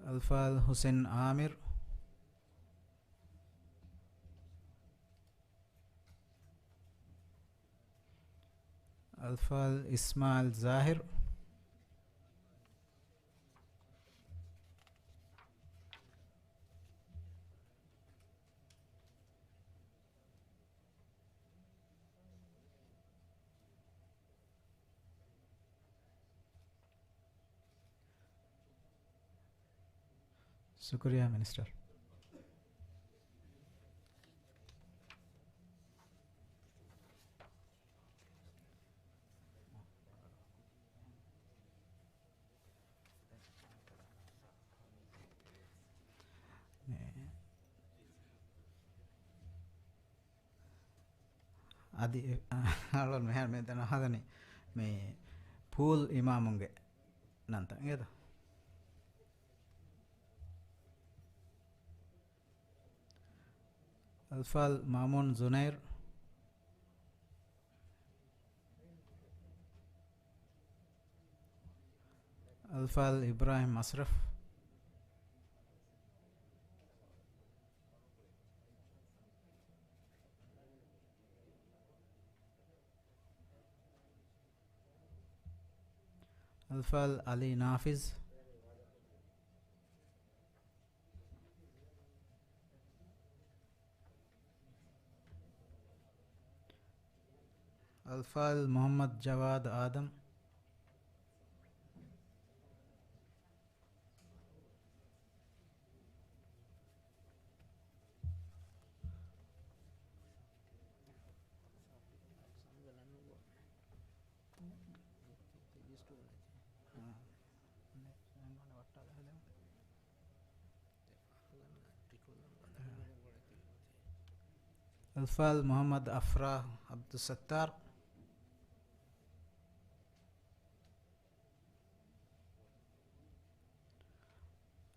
އަލްފާޟިލް ޙުސައިން ޢާމިރު. އަލްފާޟިލް އިސްމާޢީލް ޒާހިރު. ޝުކުރިއްޔާ މިނިސްޓަރ. މޭ. އަދި އަޅުން މިހާރު މި ދަންނަވާލަނީ މި ޕޫލް އިމާމުންގެ ނަންތައް އިނގޭތަ؟ އަލްފާޟިލް މާމޫން ޒުނައިރު. އަލްފާޟިލް އިބްރާހިމް އަޝްރަފް. އަލްފާޟިލް ޢަލީ ނާފިޒް. އަލްފާޟިލް މުޙައްމަދު ޖަވާދު އާދަމް. އަލްފާޟިލް މުޙައްމަދު އަފްރާހް ޢަބްދުއްސައްތާރު.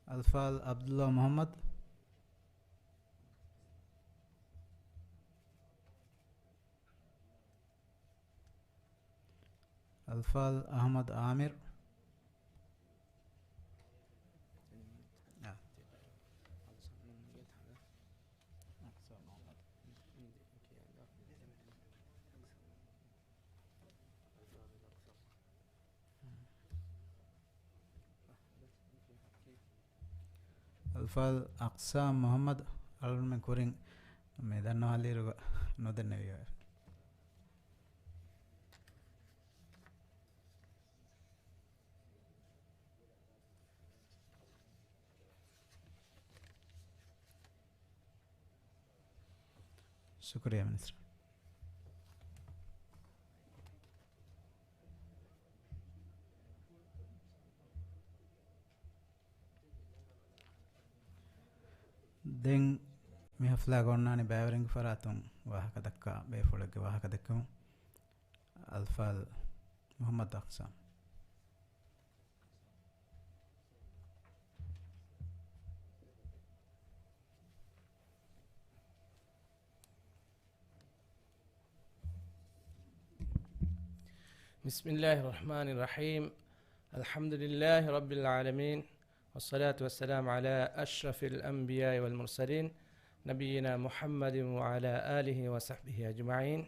އަލްފާޟިލް ޢަބްދުﷲ މުޙައްމަދު. އަލްފާޟިލް އަޙްމަދު ޢާމިރު. އަލްފާޟިލް އަޤްސާ މުޙައްމަދު. އަޅުގަނޑުމެން ކުރިން މި ދަންނަވާލިއިރު ނުދެންނެވިއެވެ. ޝުކުރިއްޔާ މިނިސްޓަރ. ދެން މި ހަފްލާގަ އޮންނާނީ ބައިވެރިންގެ ފަރާތުން ވާހަކަ ދައްކާ ބޭފުޅެއްގެ ވާހަކަ ދެއްކެމުން. އަލްފާޟިލް މުޙައްމަދު އަޤްސާ. بسم الله الرحمن الرحيم. الحمد لله رب العالمين. والصلاة والسلام على أشرف الأنبياء والمرسلين. ނަބިއްޔިނާ މުޙައްމަދިން ވަޢަލާ އާލިހި ވަޞަޙްބިހި އަޖްމަޢީން.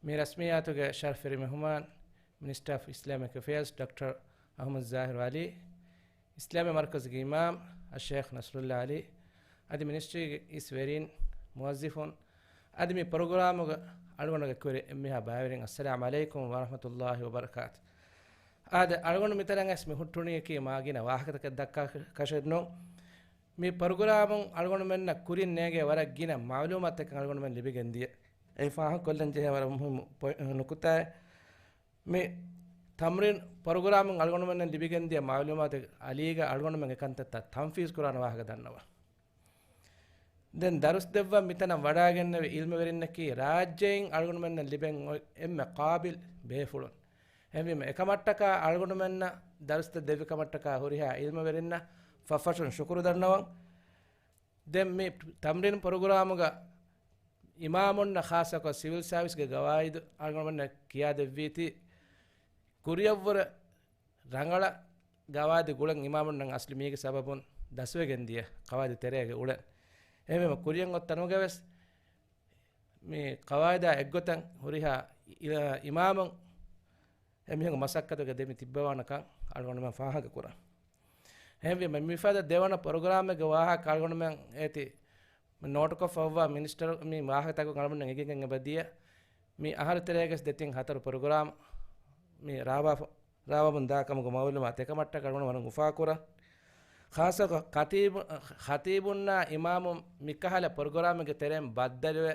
މި ރަސްމިއްޔާތުގެ ޝަރަފްވެރި މެހުމާން، މިނިސްޓަރ އޮފް އިސްލާމިކް އެފެއާޒް ޑޮކްޓަރ އަޙްމަދު ޒާހިރު ޢަލީ، އިސްލާމީ މަރުކަޒުގެ އިމާމް އައްޝައިޚް ނަޞްރުﷲ ޢަލީ، އަދި މިނިސްޓްރީގެ އިސް ވެރިން، މުވައްޒިފުން، އަދި މި ޕްރޮގްރާމުގަ އަޅުގަނޑުގެ ކުރި އެންމެހާ ބައިވެރިން، އައްސަލާމް ޢަލައިކުމް ވަރަޙްމަތުﷲ ވަބަރަކާތު. އާދެ، އަޅުގަނޑު މިތަނަށް އައިސް މި ހުއްޓުނީކީ މާގިނަ ވާހަކަތަކެއް ދައްކާކަށެއް ނޫން. މި ޕްރޮގްރާމުން އަޅުގަނޑުމެންނަށް ކުރިން ނޭގޭ ވަރަށް ގިނަ މަޢުލޫމާތުތަކެއް އަޅުގަނޑުމެން ލިބިގެން ދިޔަ. އެ ފާހަގަކޮށްލަން ޖެހޭ ވަރަށް މުހިއްމު ޕޮއި-، ނުކުތާއެއް. މި ތަމްރީން ޕްރޮގްރާމުން އަޅުގަނޑުމެންނަށް ލިބިގެން ދިޔަ މަޢުލޫމާތު އަލީގަ އަޅުގަނޑުމެން އެ ކަންތައްތައް ތަންފީޒު ކުރާނެ ވާހަކަ ދަންނަވާ. ދެން ދަރުސް ދެއްވަން މިތަނަށް ވަޑާގެންނެވި ޢިލްމުވެރިންނަކީ ރާއްޖެއިން އަޅުގަނޑުމެންނަށް ލިބެން އޮތް އެންމެ ޤާބިލް ބޭފުޅުން. އެހެންވީމަ އެކަމަށްޓަކާ އަޅުގަނޑުމެންނަށް ދަރުސްތައް ދެއްވި ކަމަށްޓަކާ ހުރިހާ ޢިލްމުވެރިންނަށް ފަށްފަށުން ޝުކުރު ދަންނަވަން. ދެން މި ތަމްރީން ޕްރޮގްރާމުގަ އިމާމުންނަށް ޚާއްޞަކޮށް ސިވިލް ސާވިސްގެ ގަވާއިދު އަޅުގަނޑުމެންނަށް ކިޔާދެއްވީތީ، ކުރިއަށްވުރެ ރަނގަޅަށް ގަވާއިދު ގުޅަން އިމާމުންނަށް އަސްލު މީގެ ސަބަބުން ދަސްވެގެން ދިޔަ ޤަވާއިދު ތެރޭގަ އުޅެން. އެހެންވީމަ ކުރިއަށް އޮތް ތަނުގަވެސް މި ޤަވާއިދާ އެއްގޮތަށް ހުރިހާ އި-، އިމާމުން އެމީހުންގެ މަސައްކަތުގެ ދެމި ތިއްބަވާނެކަން އަޅުގަނޑުމެން ފާހަގަ ކުރަން. އެހެންވީމަ މިފަދަ ދެވަނަ ޕްރޮގްރާމެއްގެ ވާހަކަ އަޅުގަނޑުމެން އޭތި ނޯޓުކޮށްފައިވާ މިނިސްޓަރު މި ވާހަކަތަކުން އަޅުގަނޑުމެން އެނގިގެން އެބަ ދިޔަ. މި އަހަރު ތެރޭގަސް ދެތިން ހަތަރު ޕްރޮގްރާމް މި ރާވާ-، ރާވަމުން ދާ ކަމުގެ މައުލޫމާތު އެކަމަށްޓަކާ އަޅުގަނޑު ވަރަށް އުފާކުރަން. ޚާއްޞަކޮށް ޚަތީބު-، ޚަތީބުންނާ އިމާމުން މިކަހަލަ ޕްރޮގްރާމެއްގެ ތެރެއިން ބައްދަލުވެ،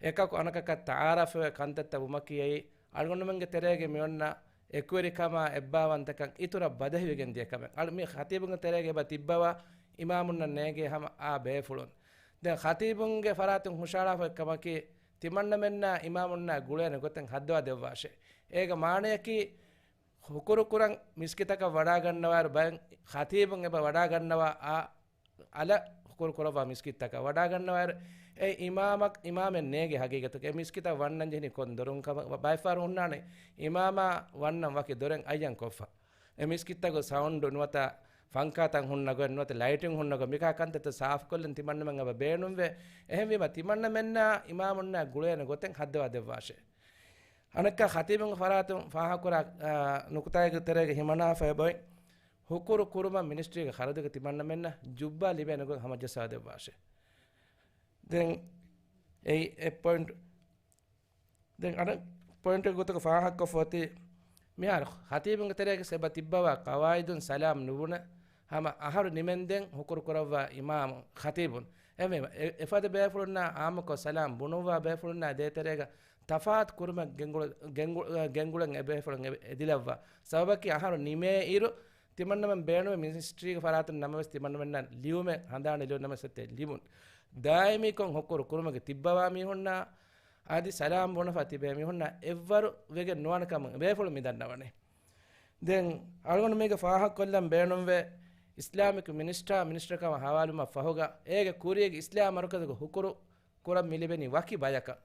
އެކަކު އަނެކަކަށް ތަޢާރަފްވެ ކަންތައްތައް ވުމަކީ އެއީ، އަޅުގަނޑުމެންގެ ތެރޭގެ މިއޮންނަ އެކުވެރިކަމާ އެއްބާވަންތަކަން އިތުރަށް ބަދަހިވެގެން ދިޔަ ކަމެއް. އަޅު-، މި ޚަތީބުގެ ތެރޭގެ އެބަ ތިއްބަވާ އިމާމުންނަށް ނޭނގޭ ހަމަ އާ ބޭފުޅުން. ދެން ޚަތީބުންގެ ފަރާތުން ހުށަހަޅާފައި ކަމަކީ، ތިމަންނަމެންނާ އިމާމުންނާ ގުޅޭނެ ގޮތެއް ހައްދަވާ ދެއްވާށޭ. އޭގެ މާނަޔަކީ، ހުކުރު ކުރަން މިސްކިތަކަށް ވަޑާގަންނަވާއިރު ބައެއް ޚަތީބުން އެބަ ވަޑާގަންނަވާ އާ އަލަށް ހުކުރު ކުރައްވާ މިސްކިތްތަކަށް ވަޑާގަންނަވާއިރު، އެ އިމާމަށް، އިމާމެއް ނޭނގެ ހަގީގަތުގަ އެ މިސްކިތަށް ވަންނަން ޖެހެނީ ކޮން ދޮރުން ކަމަށް ބައެއްފަހަރު ހުންނާނެ، އިމާމާ ވަންނަން ވަކި ދޮރެއް އައްޔަން ކޮށްފަ. އެ މިސްކިތްތަކުގެ ސައުންޑު ނުވަތަ ފަންކާތައް ހުންނަ ގޮތް ނުވަތަ ލައިޓިން ހުންނަ ގޮތް މިކާ ކަންތައްތައް ސާފުކޮށްލަން ތިމަންނަމެން އެބަ ބޭނުންވޭ. އެހެންވީމަ ތިމަންނަމެންނާ އިމާމުންނާ ގުޅޭނެ ގޮތެއް ހައްދަވާ ދެއްވާށޭ. އަނެއްކާ ޚަތީބުން ފަރާތުން ފާހަގަކުރާ، އާ، ނުކުތާއެއްގެ ތެރޭގަ ހިމަނާފަ އެބައޮތް ހުކުރު ކުރުމަށް މިނިސްޓްރީގެ ޚަރަދުގަ ތިމަންނަމެންނަށް ޖުއްބާ ލިބޭނެ ގޮތް ހަމަޖައްސާ ދެއްވާށޭ. ދެން އެއީ އެއް ޕޮއިންޓް. ދެން އަނެއް ޕޮއިންޓެއް ގޮތަކަށް ފާހަގަކޮށްފަ އޮތީ، މިހާރު ޚަތީބުންގެ ތެރޭގަސް އެބަ ތިއްބަވާ ޤަވާއިދުން ސަލާމް ނުބުނެ، ހަމަ އަހަރު ނިމެންދެން ހުކުރު ކުރައްވާ އިމާމު ޚަތީބުން. އެހެންވީމަ، އެ-، އެފަދަ ބޭފުޅުންނާ އާއްމުކޮށް ސަލާމް ބުނުއްވާ ބޭފުޅުންނާ ދޭތެރޭގަ ތަފާތު ކުރުމެއް ގެންގުޅ-، ގެންގު-، ގެންގުޅެން އެބޭފުޅުން އެ-، އެދިލައްވާ. ސަބަބަކީ އަހަރު ނިމޭއިރު، ތިމަންނަމެން ބޭނުމެއް މިނިސްޓްރީގެ ފަރާތުން ނަމަވެސް ތިމަންނަމެންނަށް ލިޔުމެއް ހަނދާނެ ލިޔުން ނަމަވެސް އެތެއް ލިބުން. ދާއިމީކޮށް ހުކުރު ކުރުމުގެ ތިއްބަވާ މީހުންނާ އަދި ސަލާމް ބުނެފަ ތިބޭ މީހުންނާ އެއްވަރު ވެގެން ނުވާނެ ކަމަށް ބޭފުޅުން މި ދަންނަވަނީ. ދެން އަޅުގަނޑު މީގެ ފާހަގަކޮށްލަން ބޭނުންވޭ، އިސްލާމިކް މިނިސްޓާ މިނިސްޓަރކަމަށް ހަވާލުވުމަށް ފަހުގަ އޭގެ ކުރިޔަށް އިސްލާމް މަރުކަޒުގެ ހުކުރު ކުރަން މި ލިބެނީ ވަކި ބަޔަކަށް.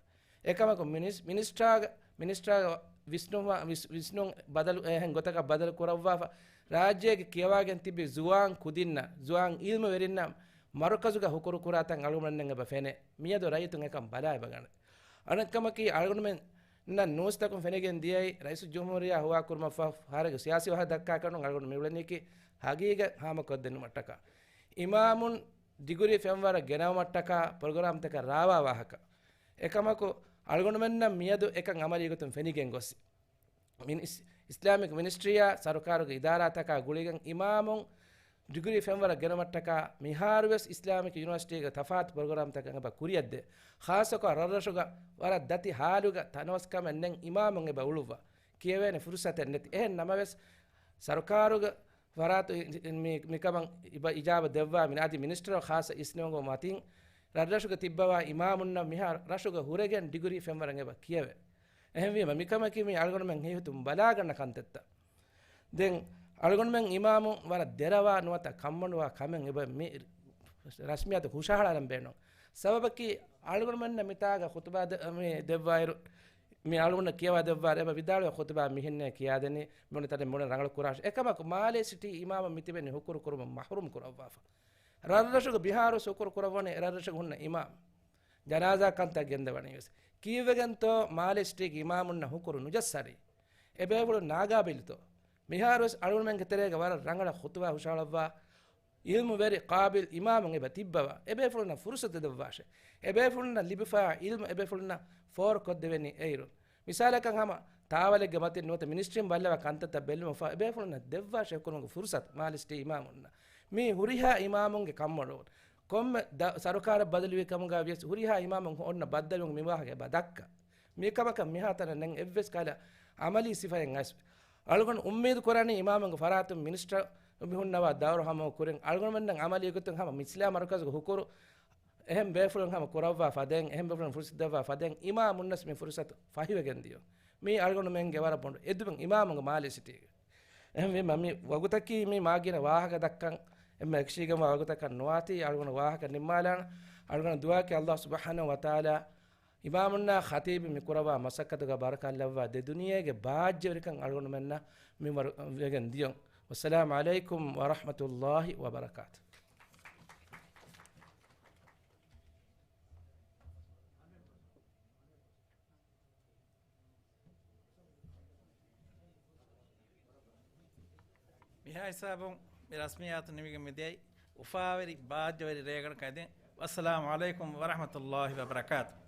އެކަމަކު މިނިސް-، މިނިސްޓާގެ، މިނިސްޓާގެ ވިސްނުން، ވިސް-، ވިސްނުން ބަދަލު އެހެން ގޮތަކަށް ބަދަލު ކުރައްވާފަ، ރާއްޖޭގެ ކިޔަވާގެން ތިބި ޒުވާން ކުދިންނަށް، ޒުވާން އިލްމުވެރިންނަށް މަރުކަޒުގަ ހުކުރު ކުރާތަން އަޅުގަނޑުމެންނަށް އެބަ ފެނޭ. މިއަދު ރައްޔިތުން އެކަން ބަލާ އެބަ ގަނެ. އަނެއްކަމަކީ، އަޅުގަނޑުމެންނަށް ނޫސްތަކުން ފެނިގެން ދިޔައީ، ރައީސުލްޖުމްހޫރިއްޔާ ހުވާކުރުމަށްފަހު ފަހަރެއްގެ ސިޔާސީ ވާހަކަ ދައްކާކަށް ނޫން، އަޅުގަނޑު މިއުޅެނީކީ ހަގީގަތް ހާމަކޮށްދިނުމަށްޓަކާ. އިމާމުން ޑިގުރީ ފެންވަރަށް ގެނައުމަށްޓަކާ ޕްރޮގްރާމްތަކަށް ރާވާ ވާހަކަ. އެކަމަކު، އަޅުގަނޑުމެންނަށް މިއަދު އެކަން އަމަލީ ގޮތުން ފެނިގެން ގޮސް، މިނިސް-، އިސްލާމިކް މިނިސްޓްރީއާ ސަރުކާރުގެ އިދާރާތަކާ ގުޅިގެން އިމާމުން ޑިގްރީ ފެންވަރަށް ގެނުމަށްޓަކާ މިހާރުވެސް އިސްލާމިކް ޔުނިވަރސިޓީގެ ތަފާތު ޕްރޮގްރާމްތަކަށް އެބަ ކުރިއަށްދޭ. ޚާއްޞަކޮށް ރަށްރަށުގަ ވަރަށް ދަތި ހާލުގަ ތަނަވަސްކަމެއް ނެތް އިމާމުން އެބަ އުޅުއްވާ ކިޔެވޭނެ ފުރުސަތެއް ނެތި. އެހެން ނަމަވެސް، ސަރުކާރުގެ ފަރާތު މި-، މިކަމަށް އިބަ-، އިޖާބަ ދެއްވާ މި އަދި މިނިސްޓަރ ޚާއްޞަ އިސްނިވަން މަތިން ރަށްރަށުގަ ތިއްބަވާ އިމާމުންނަށް މިހާރު ރަށުގަ ހުރެގެން ޑިގްރީ ފެންވަރަށް އެބަ ކިޔެވޭ. އެހެންވީމަ، މިކަމަކީ މި އަޅުގަނޑުމެން ހިތުން ބަލާގަންނަ ކަންތައްތައް. ދެން އަޅުގަނޑުމެން އިމާމު ވަރަށް ދެރަވާ ނުވަތަ ކަންމޮނުވާ ކަމެއް އެބަ މި ރަސްމިއްޔާތު ހުށަހަޅާލަން ބޭނުން. ސަބަބަކީ އަޅުގަނޑުމެންނަށް މިތާގަ ޚުތުބާ ދެ-، މި ދެއްވާއިރު، މި އަޅުގަނޑަށް ކިޔަވާ ދެއްވާއިރު އެބަ ވިދާޅުވެ ޚުތުބާ މިހެންނޭ ކިޔާދެނީ މިއުޅެނީ ތަނެއް މިއުޅެނީ ރަނގަޅު ކުރާށޭ. އެކަމަކު މާލޭ ސިޓީ އިމާމަށް މިތިބެނީ ހުކުރު ކުރުމުން މަޙްރޫމް ކުރައްވާފަ. ރަށްރަށުގެ ބިހާރު ހުކުރު ކުރައްވަނީ އެ ރަށްރަށުގެ ހުންނަ އިމާމް. ޖަނާޒާ ކަންތައް ގެންދަވަނީ ވެސް. ކީއްވެގެންތޯ މާލެ ސިޓީގެ އިމާމުންނަށް ހުކުރު ނުޖައްސަނީ؟ އެބޭފުޅުން ނާގާބިލްތޯ؟ މިހާރުވެސް އަޅުގަނޑުމެންގެ ތެރޭގަ ވަރަށް ރަނގަޅަށް ޚުތުބާ ހުށަހަޅައްވާ، އިލްމުވެރި ޤާބިލް އިމާމުން އެބަ ތިއްބަވާ، އެބޭފުޅުންނަށް ފުރުސަތު ދެއްވާށޭ. އެބޭފުޅުންނަށް ލިބިފާ އިލްމު އެބޭފުޅުންނަށް ފޯރުކޮށްދެވެނީ އެއިރުން. މިސާލަކަށް ހަމަ ތާވަލެއްގެ މަތިން ނުވަތަ މިނިސްޓްރީން ބައްލަވާ ކަންތައްތައް ބެއްލުމަށްފަހު އެބޭފުޅުންނަށް ދެއްވާށޭ ކުރުމުގެ ފުރުސަތު މާލެ ސިޓީ އިމާމުންނަށް. މީ ހުރިހާ އިމާމުންގެ ކަންމޮޅުވުން. ކޮންމެ ދަ-، ސަރުކާރަށް ބަދަލުވި ކަމުގަ ވިޔަސް ހުރިހާ އިމާމުން އޮންނަ ބައްދަލުވުން މި ވާހަކަ އެބަ ދައްކާ. މި ކަމަކަށް މިހާތަނަށް ނެން އެއްވެސް ކަހަލަ އަމަލީ ސިފައެއް އައިސް. އަޅުގަނޑު އުއްމީދު ކުރަނީ އިމާމުންގެ ފަރާތުން މިނިސްޓަރު މި ހުންނަވާ ދައުރު ހަމަ ކުރިން އަޅުގަނޑުމެންނަށް އަމަލީ ގޮތުން ހަމަ މިސްލާ މަރުކަޒުގެ ހުކުރު އެހެން ބޭފުޅުން ހަމަ ކުރައްވާ ފަދައިން، އެހެން ބޭފުޅުން ފުރުސަތު ދެއްވާ ފަދައިން އިމާމުންނަސް މި ފުރުސަތު ފަހިވެގެން ދިޔުން. މީ އަޅުގަނޑުމެންގެ ވަރަށް ބޮޑު އެދުމެއް އިމާމުންގެ މާލެ ސިޓީގެ. އެހެންވީމަ މި ވަގުތަކީ މި މާގިނަ ވާހަކަ ދައްކަން އެންމެ އެކަށީގެންވާ ވަގުތަކަށް ނުވާތީ އަޅުގަނޑު ވާހަކަ ނިންމާލާނަން. އަޅުގަނޑު ދުޢާކީ ﷲ ސުބްޙާނަހޫ ވަތަޢާލާ އިމާމުންނާ ޚަތީބު މި ކުރައްވާ މަސައްކަތުގަ ބަރަކާތް ލައްވާ ދެ ދުނިޔޭގެ ބާއްޖަވެރިކަން އަޅުގަނޑުމެންނަށް މިންވަރު ވެގެން ދިޔުން. ވައްސަލާމު ޢަލައިކުމް ވަރަޙްމަތުﷲ ވަބަރަކާތު. މިހާ ހިސާބުން މި ރަސްމިއްޔާތު ނިމިގެން މިދިޔައީ އުފާވެރި ބާއްޖަވެރި ރޭގަނޑަކަށް އެދެން. ވައްސަލާމު ޢަލައިކުމް ވަރަޙްމަތުﷲ ވަބަރަކާތު.